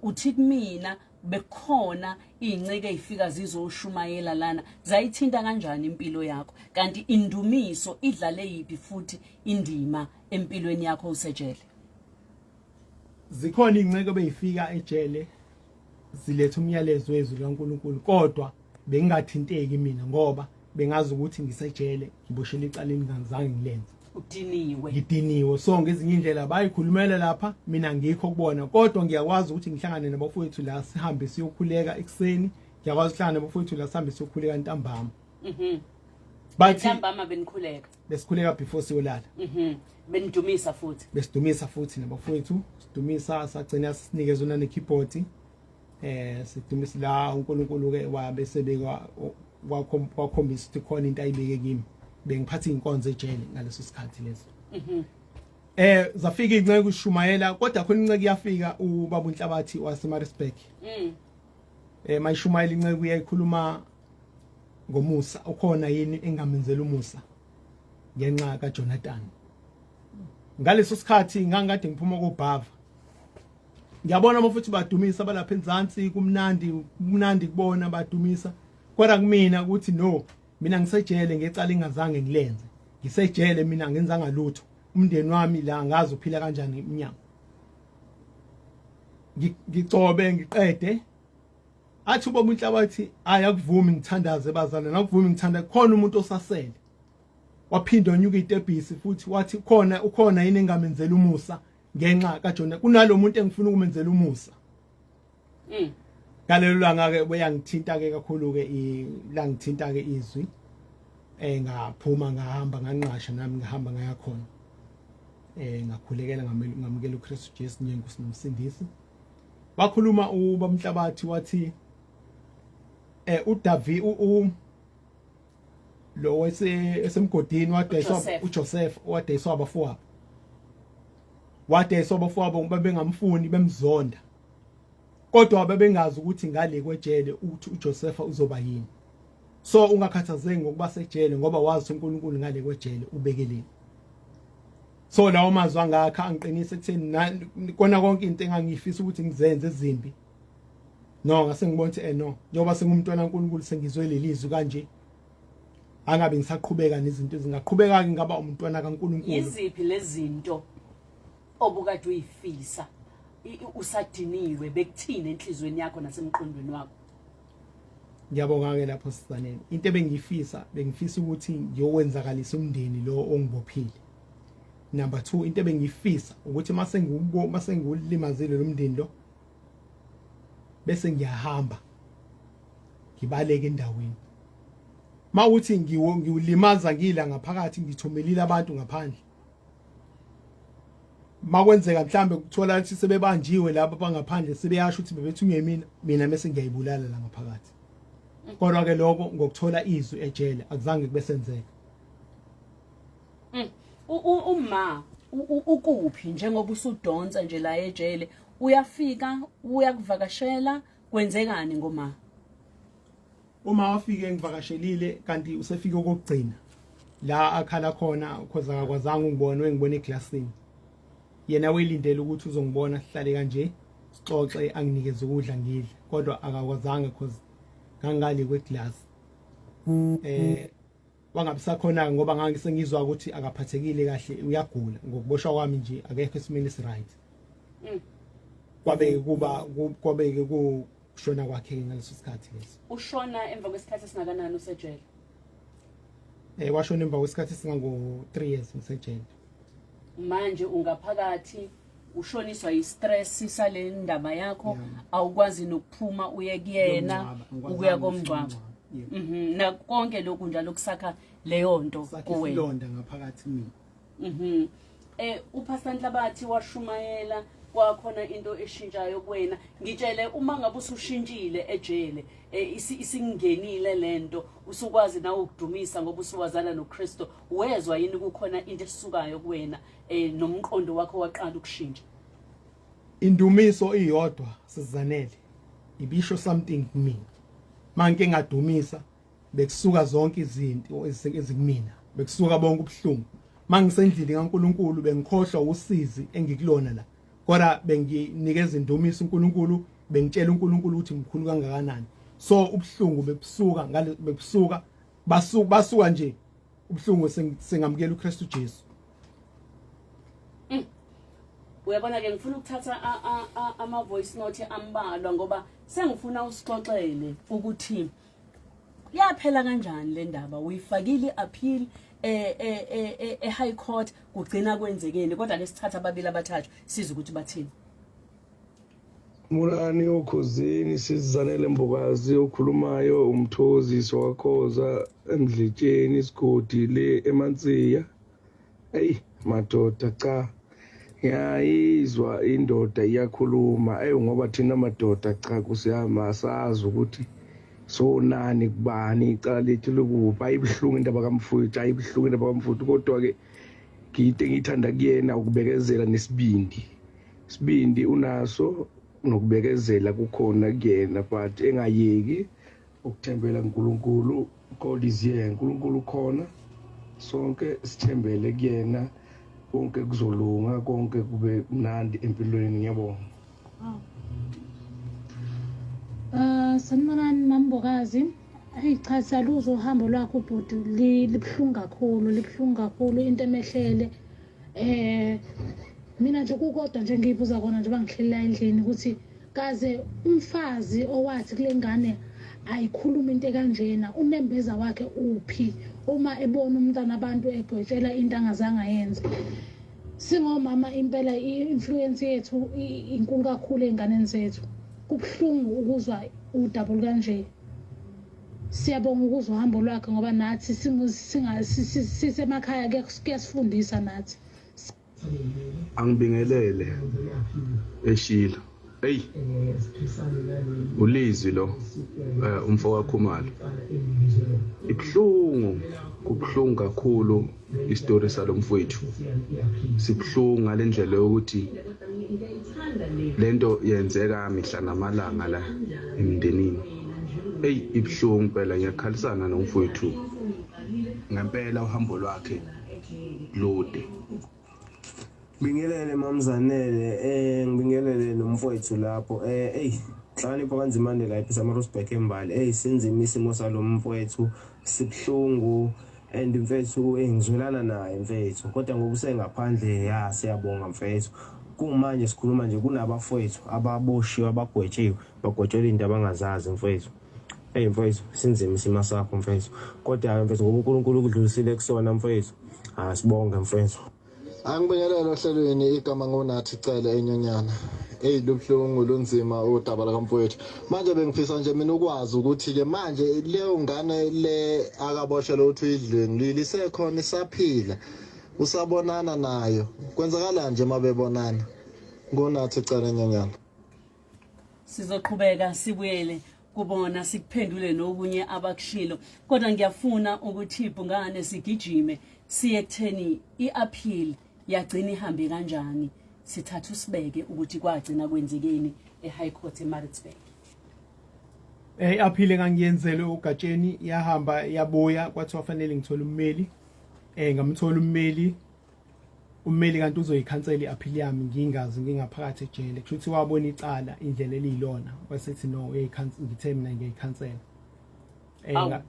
B: Uthi kumina bekhona izinceke ezifika zizoshumayela lana, zayithinta kanjani impilo yakho? Kanti indumiso idlale yiphi futhi indima empilweni yakho usejele?
C: Zikhona izinceke beyifika ejele ziletha umyalezo wezwi likaNkuluNkulu, kodwa bengingathinteki mina ngoba bengazi ukuthi ngisejele ngiboshela icala engingazange ngilenze.
B: Udiniwe.
C: Ngidiniwe. So ngezinye indlela bayikhulumela lapha mina ngikho kubona, kodwa ngiyakwazi ukuthi ngihlangane nabafowethu la sihambe siyokhuleka ekuseni, ngiyakwazi ukuhlangana nabafowethu la sihambe siyokhuleka ntambama.
B: Bathi ntambama benikhuleka?
C: Besikhuleka before siyolala.
B: Benidumisa futhi?
C: Besidumisa futhi nabafowethu, sidumisa sagcina sinikezwe nane keyboard, sidumisa la uNkulunkulu ke wabe sebeka wakhombisa ukuthi khona into ayibeke kimi, bengiphatha inkonzo ejele ngaleso sikhathi leso. Zafika inceke ushumayela, kodwa khona inceke iyafika ubaba uNhlabathi waseMaritzburg. Mayishumayela inceke uyayikhuluma ngomusa, ukhona yini engamenzela umusa ngenxa kaJonathan. Ngaleso sikhathi ngangikade ngiphuma kobhava, ngiyabona uma futhi badumisa balapha enzansi, kumnandi kumnandi kubona badumisa, kodwa kumina ukuthi no, mina ngisejele ngecala engazange ngilenze, ngisejele mina ngenzanga lutho, umndeni wami la ngazi uphila kanjani inyama. Ngicobe ngiqede, athi ubaba uNhlabathi hayi akuvumi ngithandaze bazalwane, akuvumi ngithanda, khona umuntu osasele. Waphinda wanyuka itebhisi futhi wathi khona ukhona yini engamenzela umusa ngenxa kaJona, kunalomuntu engifuna ukumenzela umusa. Ngalelo langa ke beyangithinta ke kakhulu ke la ngithinta ke izwi, ngaphuma ngahamba nganqasha nami ngahamba ngaya khona, ngakhulekela ngamukela uKristu Jesu njengoNkosi noMsindisi. Wakhuluma ubamhlabathi wathi uDavid u lo esemgodini wadayiswa uJoseph, wadayiswa abafowabo, wadayiswa abafowabo ngoba bengamfuni bemzonda, kodwa babengazi ukuthi ngale kwejele ukuthi uJoseph uzoba yini. So ungakhathazeki ngokuba sejele ngoba wazi uNkulunkulu ngale kwejele ubekeleni. So lawo mazwi angakha angiqinisa ekutheni kona konke into engangifisa ukuthi ngizenze ezimbi, no, ngase ngibona ukuthi no, njengoba sengumntwana kaNkulunkulu sengizwe leli zwi kanje. Angabe ngisaqhubeka nezinto ezingaqhubeka ke ngaba umntwana kaNkuluNkulu.
B: Yiziphi lezinto obukade uyifisa usadiniwe bekuthini enhlizweni yakho nasemqondweni wakho?
C: Ngiyabonga ke lapho sizaneni. Into ebengiyifisa bengifisa ukuthi ngiyokwenzakalisa umndeni lo ongibophile. Number 2 into ebengiyifisa ukuthi mase ngiwubo mase ngiwulimazile lo mndeni lo bese ngiyahamba ngibaleke endaweni. Mawuthi ngiwo ngiwulimaza ngila ngaphakathi ngithumelile abantu ngaphandle. Makwenzeka mhlambe kuthola ukuthi sebebanjiwe laba bangaphandle sebeyasho ukuthi bebethunywe mina mina mase ngiyayibulala la ngaphakathi. Kodwa ke lokho ngokuthola izwi ejele akuzange kube senzeka.
B: Mm. Uma ukuphi njengoba usudonsa nje la ejele uyafika uyakuvakashela kwenzekani ngoma?
C: Uma wafike ngivakashelile kanti usefike okokugcina la akhala khona cause akakwazanga ungibona wengibona eglasini. Yena welindele ukuthi uzongibona sihlale kanje sixoxe anginikeze ukudla ngidle kodwa akakwazanga cause ngangale kweglass. Eh wangabisakhona ngoba ngangisengizwa ukuthi akaphathekile kahle uyagula ngokuboshwa kwami nje akekho esimeni esiright. Kwabe kuba kwabe kushona kwakhe ngaleso sikhathi leso.
B: Ushona emva kwesikhathi esingakanani usejele?
C: Eh washona emva kwesikhathi esingango 3 years ngisejele.
B: Manje ungaphakathi ushoniswa yi-stress sale ndaba yakho awukwazi nokuphuma uye kuyena ukuya komngcwabo. Mhm na konke lokhu njalo kusakha leyo nto
C: kuwena. Isilonda ngaphakathi mina.
B: Mhm. Eh uPastor Nhlabathi washumayela kwakhona into eshintshayo kuwena. Ngitshele uma ngabe usushintshile ejele eh, isingenile lento usukwazi nawe ukudumisa ngoba usuwazana noKristu wezwa yini kukhona into esukayo kuwena eh nomqondo wakho waqala ukushintsha?
C: Indumiso iyodwa sizanele ibisho something kumina. Mangike ngadumisa bekusuka zonke izinto ezikumina bekusuka bonke ubuhlungu mangisendlini kaNkuluNkulu bengikhohlwa usizi engikulona la kodwa benginikeza indumiso uNkulunkulu bengitshela uNkulunkulu ukuthi mkhulu kangakanani so ubuhlungu bebusuka ngale bebusuka basuka basuka nje ubuhlungu sengamukela uKristu Jesu.
B: Uyabona ke ngifuna ukuthatha ama voice note ambalwa ngoba sengifuna usixoxele ukuthi yaphela kanjani le ndaba uyifakile i-appeal e-high court kugcina kwenzekeni kodwa ke sithatha ababili abathathu sizwe ukuthi bathini.
H: Mulani okhozini sizanele Mbokazi okhulumayo umthokozisi wakhoza emdletsheni isigodi le eMansiya. Eyi madoda cha ngiyayizwa indoda iyakhuluma eyi ngoba thina madoda cha kusiyama asazi ukuthi sonani kubani icala lethu likuphi ayibuhlungu indaba kamfowethu ayibuhlungu indaba kamfowethu kodwa-ke ngiyinto engiyithanda kuyena ukubekezela nesibindi isibindi unaso nokubekezela kukhona kuyena but engayeki ukuthembela kuNkulunkulu God is here uNkulunkulu ukhona sonke sithembele kuyena konke kuzolunga konke kube mnandi empilweni ngiyabonga.
I: Uh, sanibonani mambokazi. Eyi cha siyaluzwa uhambo lwakho ubhuti libuhlungu kakhulu libuhlungu kakhulu into emehlele. Eh mina nje kukodwa nje ngiyibuza kona nje bangihleli la endlini ukuthi kaze umfazi owathi kule ngane ayikhuluma into ekanjena unembeza wakhe uphi uma ebona umntana abantu egwetshela into angazange ayenze. Singomama impela i-influence yethu inkulu kakhulu ey'nganeni zethu. Kubuhlungu ukuzwa udaba olukanje. Siyabonga ukuzwa uhambo lwakhe ngoba nathi sisemakhaya kuyasifundisa nathi.
H: Angibingelele eshilo. Ey ulizwi lo eh, umfo kaKhumalo. Ibuhlungu kubuhlungu kakhulu isitori salomfowethu. Sibuhlungu ngalendlela yokuthi lento yenzeka mihla namalanga la emndenini. Ey ibuhlungu phela ngiyakhalisana nomfowethu. Ngempela uhambo lwakhe lude.
J: Ngibingelele mamzanele eh ngibingelele nomfowethu lapho eh ey Nhlakanipho kaNzimande la ePietermaritzburg embali. Ey sinzima isimo salo mfowethu sibuhlungu and mfethu engizwelana naye mfethu kodwa ngoba usengaphandle ya siyabonga mfethu. Kumanje sikhuluma nje kunabafowethu ababoshiwe abagwetshiwe bagwetshelwa into abangazazi mfethu. Ey mfethu sinzima isimo sakho mfethu. Kodwa mfethu ngoba uNkulunkulu ukudlulisile kusona mfethu. Asibonge mfethu.
K: Angibingelele ohlelweni igama nguNathi Cele eNyonyana. Eyi lubuhlungu lunzima udaba lakamfowethu. Manje bengifisa nje mina ukwazi ukuthi-ke manje leyo ngane le akaboshelwe ukuthi uyidlwengulile isekhona isaphila usabonana nayo kwenzakalani nje uma bebonana nguNathi Cele eNyonyana.
B: Sizoqhubeka sibuyele kubona sikuphendule nokunye abakushilo kodwa ngiyafuna ukuthi ibhungane sigijime siye ekutheni i-appeal yagcina ihambe kanjani sithatha usibeke ukuthi kwagcina kwenzekeni e-high court eMaritzburg.
C: Eh i-appeal engangiyenzele uGatsheni yahamba yabuya kwathiwa fanele ngithole ummeli eh ngamthola ummeli ummeli kanti uzoyikhansela i-appeal yami ngingazi ngingaphakathi ejele kusho ukuthi wabona icala indlela eliyilona wasethi no uyayikhansela ngithe mina ngiyayikhansela
B: eh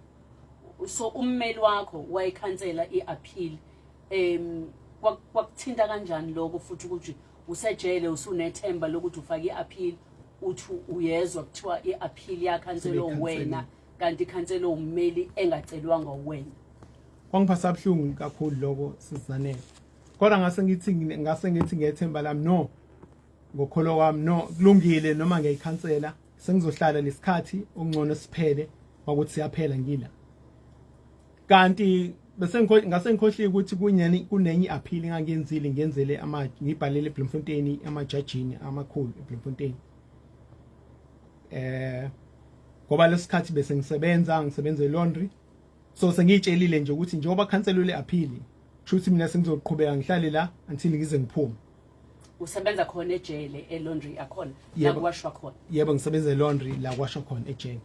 B: so ummeli wakho wayikhansela i-appeal em kwakuthinta kanjani lokho futhi ukuthi usejele usunethemba lokuthi ufake i-appeal uthi uyezwa kuthiwa i-appeal yakhanselwa wena kanti ikhanselwa ummeli engacelwanga uwena
C: Kwangiphatha buhlungu kakhulu lokho sizanele. Kodwa ngase ngithi ngase ngithi ngethemba lami no ngokholo kwami no kulungile noma ngiyayikhansela sengizohlala lesikhathi okungcono siphele makuthi siyaphela ngila. Kanti bese ngase ngikhohliwe ukuthi kunyeni kunenye appeal engangiyenzile ngenzele ama ngibhalele eBloemfontein amajajini amakhulu eBloemfontein. Eh ngoba lesikhathi bese ngisebenza ngisebenza eLaundry so sengiyitshelile nje ukuthi njengoba khanselwe le appeal kusho mina sengizoqhubeka ngihlale la until ngize ngiphume.
B: Usebenza khona ejele e-laundry yakhona la kuwashwa khona?
C: Yebo, ngisebenza e-laundry la kuwashwa khona ejele.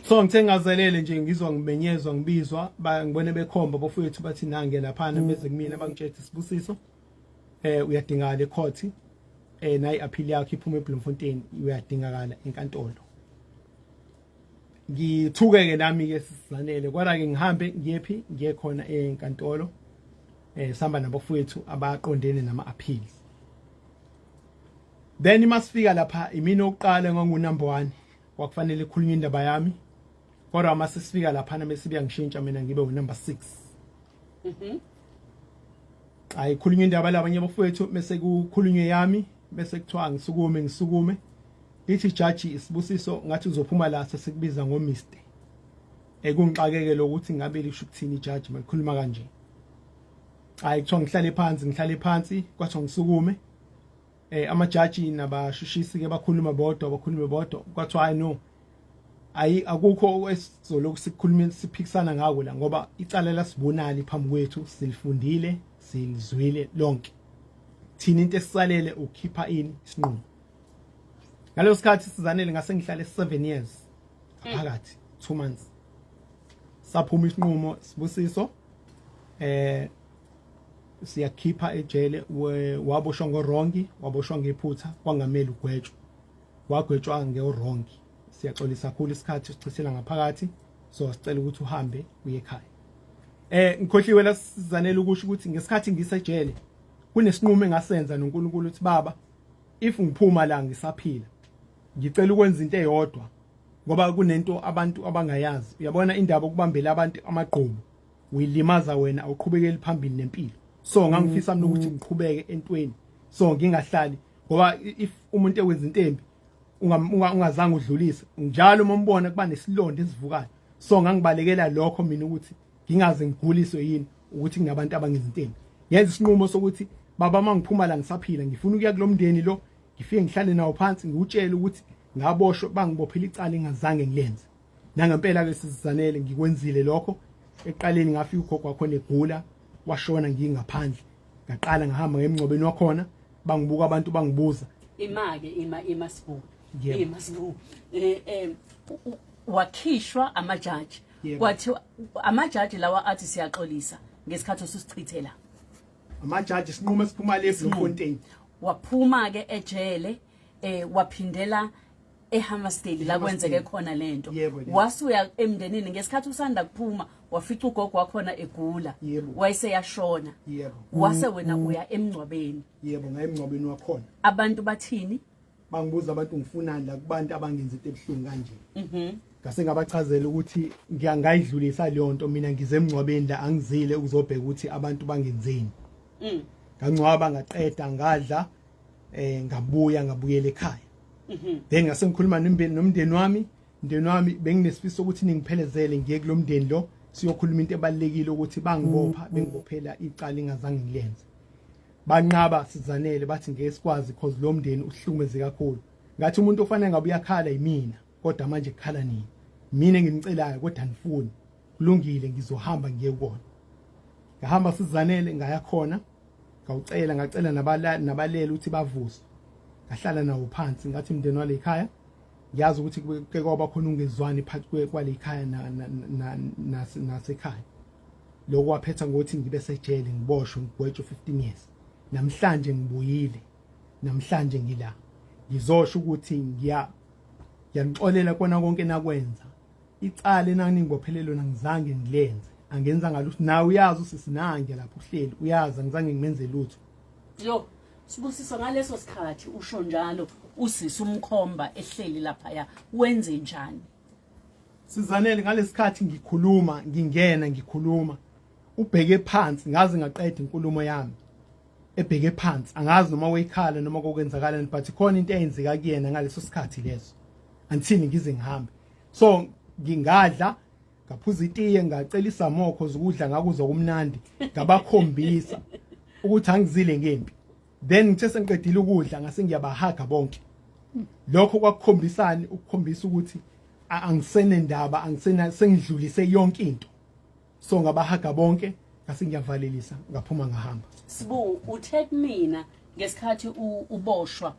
C: So ngithe ngazelele nje ngizwa ngimenyezwa ngibizwa ngibone bekhomba bafowethu bathi nange laphana beze kumina bangitshela Sibusiso eh uyadingakala ecourt eh nayi appeal yakho iphuma eBloemfontein uyadingakala enkantolo. Ngithuke-ke nami-ke sizanele kodwa-ke ngihambe ngiyephi ngiye khona enkantolo eh sihamba nabafowethu abaqondene nama-appeals then masifika lapha imini okuqala ngangu number 1 kwakufanele ikhulunywe indaba yami kodwa uma sesifika lapha nami sibuya ngishintsha mina ngibe u number 6 mhm ayikhulunywa indaba labanye abafowethu bese kukhulunywe yami bese kuthiwa ngisukume ngisukume lithi jaji isibusiso ngathi uzophuma la sesikubiza ngo Mr ekungixakeke lokuthi ngabe lisho ukuthini ijaji malikhuluma kanje hayi kuthiwa ngihlale phansi ngihlale phansi kwathiwa ngisukume eh amajaji nabashushisi ke bakhuluma bodwa bakhulume bodwa kwathiwa hayi no ayi akukho esizolokhu sikhuluma siphikisana ngako la ngoba icala lasibonali phambi kwethu silifundile silizwile lonke thina into esisalele ukhipha ini isinqumo ngaleso sikhathi sizanele ngase ngihlale 7 years phakathi 2 months saphuma isinqumo sibusiso eh siyakhipha ejele waboshwa ngorongi waboshwa ngephutha kwangameli ugwetshwe wagwetshwa ngerongi siyaxolisa kakhulu isikhathi sichithela ngaphakathi so sicela ukuthi uhambe uye ekhaya eh ngikhohliwe la sizanele ukusho ukuthi ngesikhathi ngisejele kunesinqumo engasenza noNkulunkulu ukuthi baba if ngiphuma la ngisaphila ngicela ukwenza into eyodwa ngoba kunento abantu abangayazi uyabona indaba okubambela abantu amagqubu uyilimaza wena awuqhubekeli phambili nempilo so ngangifisa mina ukuthi ngiqhubeke entweni so ngingahlali ngoba if umuntu ewenza into embi ungazange udlulise njalo uma umbona kuba nesilonda esivukayo so ngangibalekela lokho mina ukuthi ngingaze ngiguliswe yini ukuthi kunabantu abangenza into embi ngenza isinqumo sokuthi baba uma ngiphuma la ngisaphila ngifuna ukuya kulomndeni lo ngifike ngihlale nawo phansi ngiwutshele ukuthi ngaboshwa bangibophela icala engazange ngilenze nangempela ke sizanele ngikwenzile lokho ekuqaleni ngafika ugogo wakhona egula washona ngingaphandle ngaqala ngahamba ngemngcwabeni wakhona bangibuka abantu bangibuza
B: ima-ke ima ima sibu ima sibu eh eh wakhishwa amajaji kwathiwa amajaji lawa athi siyaxolisa ngesikhathi osusichithela
C: amajaji sinqumo esiphuma le Bloemfontein
B: waphuma ke ejele eh waphindela eHammersdale la kwenzeke khona lento.
C: Yebo, yebo.
B: Wasuya emndenini ngesikhathi usanda kuphuma, wafica ugogo wakhona egula.
C: Yebo.
B: Wayeseyashona.
C: Yebo.
B: Wase wena uya emngcwabeni.
C: Yebo, ngaye emngcwabeni wakhona.
B: Abantu bathini?
C: Bangibuza abantu ngifunani la kubantu abangenza into ebuhlungu kanje. Ngase ngabachazela ukuthi ngiyangayidlulisa leyo nto, mina ngize emngcwabeni la, angizile ukuzobheka ukuthi abantu bangenzeni. Ngangcwaba, ngaqeda, ngadla, ngabuya, ngabuyela ekhaya. Then ngase ngikhuluma nomndeni wami. Umndeni wami, benginesifiso ukuthi ningiphelezele ngiye kulo mndeni lo, siyokhuluma into ebalekile ukuthi bangibopha, bengibophela icala engazange ngilenze. Banqaba, Sizanele, bathi ngeke sikwazi because lo mndeni uhlukumeze kakhulu. Ngathi umuntu ofanele ngabe uyakhala yimina, kodwa manje kukhala nini? Mina enginicelayo, kodwa nifuni. Kulungile, ngizohamba ngiye kubona. Ngahamba, Sizanele, ngaya khona, ngawucela, ngacela nabalele ukuthi bavuswe. Ngahlala nawo phansi, ngathi mndeni wale ekhaya, ngiyazi ukuthi kuke kwaba khona ungezwani phakathi kwale ekhaya nasekhaya. Lokho waphetha ngokuthi ngibe sejele, ngiboshwe, ngigwetshwe 15 years. Namhlanje ngibuyile, namhlanje ngila, ngizosho ukuthi ngiyanixolela kona konke nakwenza. Icala enaningibophelele lona ngizange ngilenze, angenza ngalutho. Nawe uyazi usisi nange lapho uhleli, uyazi angizange ngimenze lutho.
B: Yo, Sibusiso, ngaleso sikhathi usho njalo usisi umkhomba ehleli laphaya, wenze njani?
C: Sizanele, ngalesikhathi ngikhuluma, ngingena ngikhuluma, ubheke phansi, ngaze ngaqeda inkulumo yami ebheke phansi. Angazi noma wayikhala noma kokwenzakalani, but khona into eyenzeka kuyena ngaleso sikhathi leso until ngize ngihambe. So ngingadla, ngaphuza itiye, ngacela isamokho zokudla, ngakuzwa kumnandi, ngabakhombisa ukuthi angizile ngempi. Then ngithe sengiqedile ukudla, ngase ngiyabahaga bonke. Lokho kwakukhombisani? Ukukhombisa ukuthi angisenendaba, angisena, sengidlulise yonke into. So ngabahaga bonke, ngase ngiyavalelisa, ngaphuma, ngahamba.
B: Sibu, uthe kumina ngesikhathi uboshwa,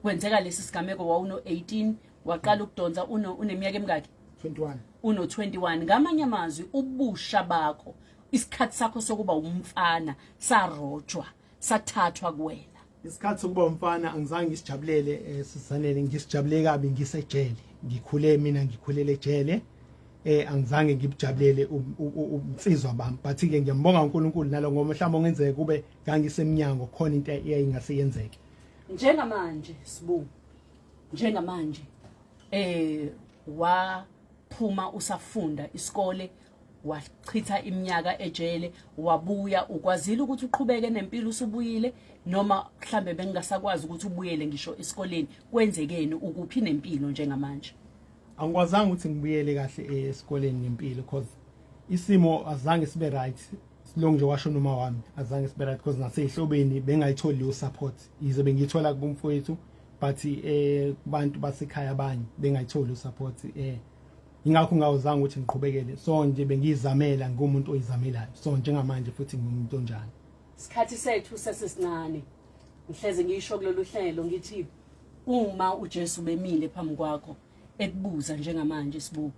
B: kwenzeka lesi sigameko, wawuno 18, waqala ukudonsa uno uneminyaka emingaki?
C: 21.
B: Uno 21. Ngamanye amazwi, ubusha bakho, isikhathi sakho sokuba umfana sarojwa, sathathwa kuwena.
C: Isikhathi sokuba umfana angizange ngisijabulele, Sizanele, ngisijabule kabi ngisejele. Ngikhule mina, ngikhulele ejele. Angizange ngibujabulele ubunsizwa bami, but ke ngiyambonga uNkulunkulu nalo, ngoba mhlawumbe ongenzeka kube ngangisemnyango khona into eyayingase yenzeke.
B: Njengamanje, Sibu, njengamanje waphuma usafunda isikole, wachitha iminyaka ejele, wabuya, ukwazile ukuthi uqhubeke nempilo usubuyile, noma mhlambe bengingasakwazi ukuthi ubuyele ngisho esikoleni? Kwenzekeni, ukuphi nempilo njengamanje?
C: Angikwazanga ukuthi ngibuyele kahle esikoleni nempilo because isimo azange sibe right. Silongo nje washo noma wami, azange sibe right because naseyihlobeni bengayitholi leyo support, yize bengiyithola kubumfowethu, but kubantu basekhaya abanye bengayitholi support. Ingakho ngawuzanga ukuthi ngiqhubekele. So nje bengiyizamela, ngumuntu oyizamelayo, so njengamanje futhi ngumuntu onjani.
B: Isikhathi sethu sesisincane. Ngihleze ngisho kulolu hlelo ngithi uma uJesu bemile phambi kwakho ekubuza njengamanje, Sibu,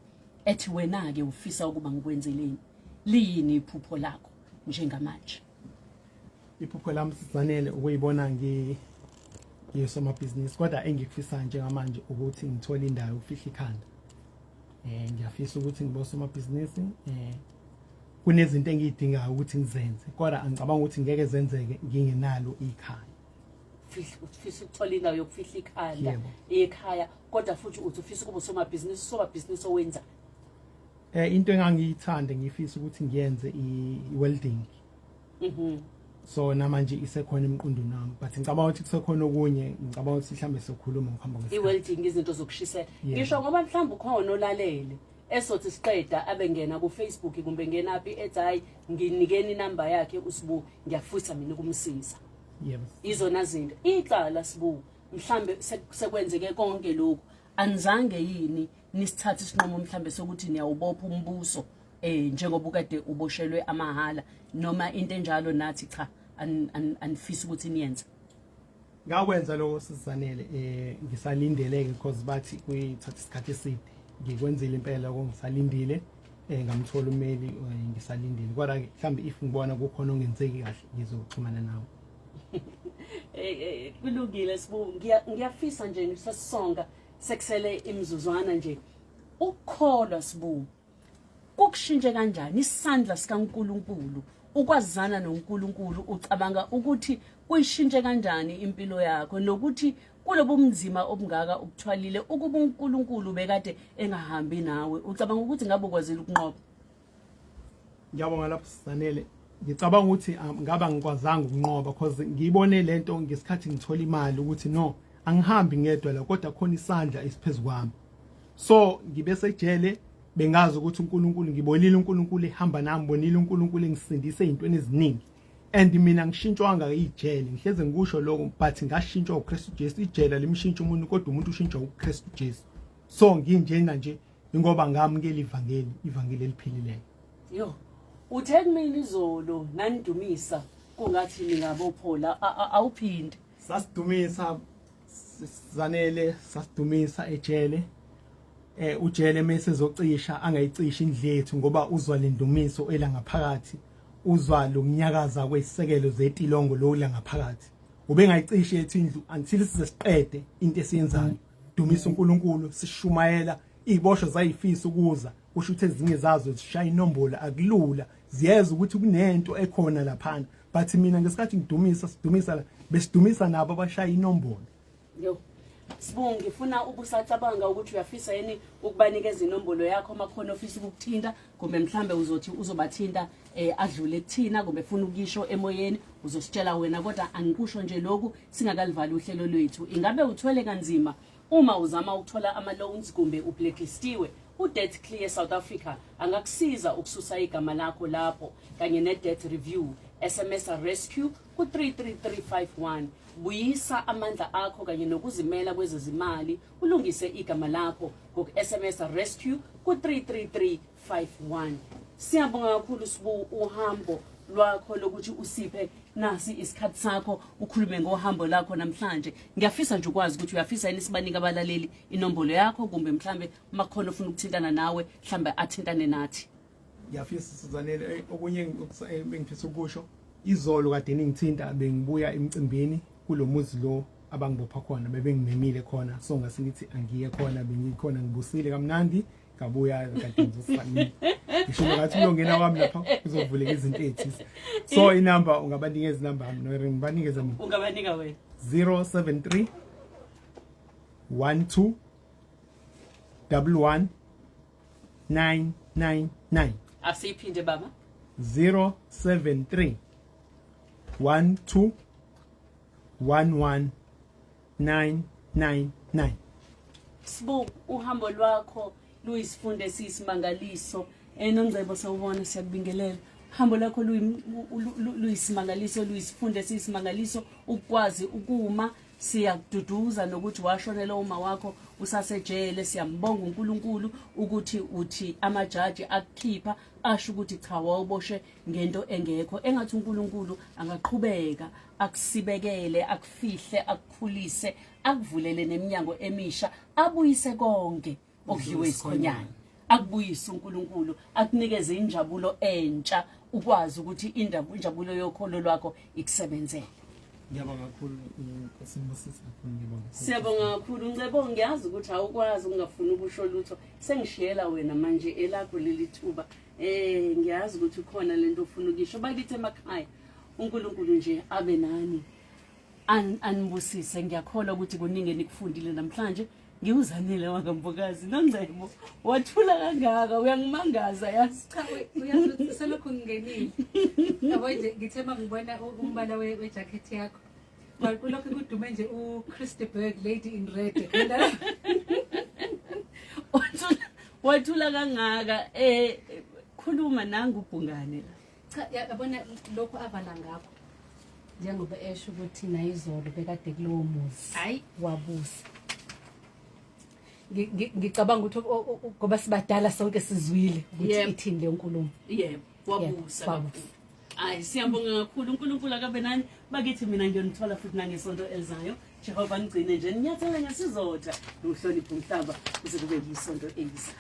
B: ethi wena ke ufisa ukuba ngikwenzeleni, liyini iphupho lakho njengamanje?
C: Iphupho lami, Sizanele, ukuyibona ngiyosomabhizinisi, kodwa engikufisayo njengamanje ukuthi ngithole indawo yokufihla ikhanda. Ngiyafisa ukuthi ngibe usomabhizinisi. Kunezinto engiyidingayo ukuthi ngizenze, kodwa angicabanga ukuthi ngeke zenzeke ngingenalo ikhaya.
B: Ufisa ukuthola indawo yokufihla ikhanda?
C: Yebo.
B: Ekhaya. Kodwa futhi uthi ufisa ukuba usomabhizinisi, usomabhizinisi owenza?
C: Into engangiyithanda, ngifisa ukuthi ngiyenze i-welding. So namanje isekhona emqondweni wami, but ngicabanga ukuthi kusekhona okunye, ngicabanga ukuthi mhlambe sokhuluma ngokuhamba kwesikhathi.
B: I-welding, izinto zokushisela.
C: Yebo.
B: Ngisho ngoba mhlawumbe ukhona olalele esothi siqeda abe ngena ku-Facebook kumbe ngenaphi, ethi hayi, nginikeni inamba yakhe uSibu, ngiyafisa mina ukumsiza.
C: Yebo.
B: Izona zinto icala, Sibu, mhlambe sekwenzeke konke lokhu, anizange yini nisithathe isinqumo mhlambe sokuthi niyawubopha umbuso, njengoba ukade uboshelwe amahala noma into enjalo, nathi cha, anifisi ukuthi niyenze?
C: Ngakwenza lokho, Sizanele. Ngisalindeleke because bathi kuyithatha isikhathi eside. Ngikwenzile impela lokho, ngisalindile. Ngamthola umeli, ngisalindile, kodwa ke mhlawumbe if ngibona kukhona ongenzeki kahle, ngizoxhumana nawe.
B: Kulungile, Sibu, ngiyafisa nje ngisasonga. Sekusele imizuzwana nje. Ukukholwa Sibu kukushintshe kanjani isandla sikaNkuluNkulu, ukwazana noNkulunkulu, ucabanga ukuthi kuyishintshe kanjani impilo yakho, nokuthi kulobu mzima obungaka ubuthwalile, ukuba uNkulunkulu bekade engahambi nawe, ucabanga ukuthi ngabe ukwazile ukunqoba?
C: Ngiyabonga lapho Sanele. Ngicabanga ukuthi ngaba ngikwazanga ukunqoba, because ngiyibone lento ngesikhathi ngithola imali ukuthi no, angihambi ngedwa la, kodwa khona isandla esiphezulu kwami. So ngibe sejele bengazi ukuthi uNkulunkulu, ngibonile uNkulunkulu ehamba nami, ngibonile uNkulunkulu engisindise ezintweni eziningi, and mina ngishintshwanga ijele, ngihleze ngikusho lokho, but ngashintshwa uKristu Jesu. Ijele limshintsha umuntu, kodwa umuntu ushintshwa uKristu Jesu. So nginjena nje ingoba ngamukela ivangeli, ivangeli eliphilileyo.
B: Yo, uthe kumina izolo nanidumisa kungathi ningabophola, awuphinde.
C: Sasidumisa Zanele, sasidumisa ejele. Ujele mase ezocisha angayicishi indlu yethu, ngoba uzwa lendumiso ela ngaphakathi, uzwa lokunyakaza kwezisekelo zetilongo lo la ngaphakathi. Ubengayicishi yethu indlu until size siqede into esiyenzayo. Dumisa uNkulunkulu, sishumayela, iziboshwa zayifisa ukuza, kusho ukuthi ezinye zazo zishaya inombolo, akulula, ziyeza ukuthi kunento ekhona laphana. But mina ngesikhathi ngidumisa, sidumisa la, besidumisa nabo abashaya inombolo.
B: Yo, Sibu, ngifuna ubusacabanga ukuthi uyafisa yini ukubanikeza inombolo yakho uma khona ofisa ukukuthinta, kumbe mhlambe uzothi uzobathinta adlule kuthina, kumbe funa ukuyisho emoyeni uzositshela wena. Kodwa angikusho nje lokhu singakalivali uhlelo lwethu. Ingabe uthwele kanzima uma uzama ukuthola ama-loans kumbe ublacklistiwe? U-Debt Clear South Africa angakusiza ukususa igama lakho lapho kanye ne-debt review. SMS rescue ku-33351. Buyisa amandla akho kanye nokuzimela kwezezimali, ulungise igama lakho ngoku-SMS rescue ku-33351. Siyabonga kakhulu Sibu, uhambo lwakho lokuthi usiphe nasi isikhathi sakho ukhulume ngohambo lakho namhlanje. Ngiyafisa nje ukwazi ukuthi uyafisa yini sibanike abalaleli inombolo yakho, kumbe mhlambe uma kukhona ofuna ukuthintana nawe, mhlambe athintane nathi.
C: Ngiyafisa Sizanele, okunye engifisa ukusho, izolo kade ningithinta bengibuya emcimbini kulomuzi lo abangibopha khona, bebengimemile khona, so ngase ngithi angiye khona, bengikhona ngibusile kamnandi, ngabuya kade ngizosifana, ngisho ngathi kuyongena kwami lapha kuzovuleka izinto ezithize. So inamba ungabanikeza inamba yami no ngibanikeze mina?
B: Ungabanika wena.
C: 073 12 11 999.
B: Asiyiphinde baba.
C: 073 12 11 999.
B: Sibu, uhambo lwakho luyisifundo esiyisimangaliso. Nongcebo sawubona, siyakubingelela. Uhambo lwakho luyisimangaliso, luyisifundo esiyisimangaliso, ukwazi ukuma. Siyakududuza nokuthi washonela uma wakho usasejele. Siyambonga uNkulunkulu ukuthi uthi amajaji akukhipha asho ukuthi cha, wawuboshe ngento engekho. Engathi uNkulunkulu angaqhubeka akusibekele, akufihle, akukhulise, akuvulele neminyango emisha, abuyise konke okudliwe isikhonyana, akubuyise uNkulunkulu, akunikeze injabulo entsha, ukwazi ukuthi injabulo yokholo lwakho ikusebenzele.
C: Ngiyabonga kakhulu, Nkosi Mbusise kakhulu, ngiyabonga.
B: Siyabonga kakhulu Ncebo, ngiyazi ukuthi awukwazi ukungafuni ukusho lutho, sengishiyela wena manje elakho leli thuba. Ngiyazi ukuthi ukhona lento ofuna ukisho. Bakithi emakhaya, uNkulunkulu nje abe nani, anibusise. Ngiyakholwa ukuthi kuningi enikufundile namhlanje. Ngiwuzanele wakaMbokazi. Nongcebo, wathula kangaka, uyangimangaza yazi.
L: Cha, uyazi ukuthi selokhu ngingenile, yabo nje ngithe uma ngibona umbala we-jacket yakho, kulokhu kudume nje uChris de Burgh, Lady in Red.
B: Wathula kangaka, khuluma nangu ubhungane la.
L: Cha, yabona lokhu avala ngakho, njengoba esho ukuthi nayizolo bekade kulowo muzi.
B: Hayi.
L: Wabusa. Ngicabanga ukuthi ngoba sibadala sonke sizwile ukuthi ithini leyo nkulumo.
B: Yebo, wabusa
L: Yebo,
B: kakhulu. Hayi, siyabonga kakhulu, uNkulunkulu akabe nani. Bakithi, mina ngiyonithola futhi nangesonto elizayo. Jehova nigcine nje, ninyathele ngesizotha nokuhlonipha umhlaba kuze kube yisonto elizayo.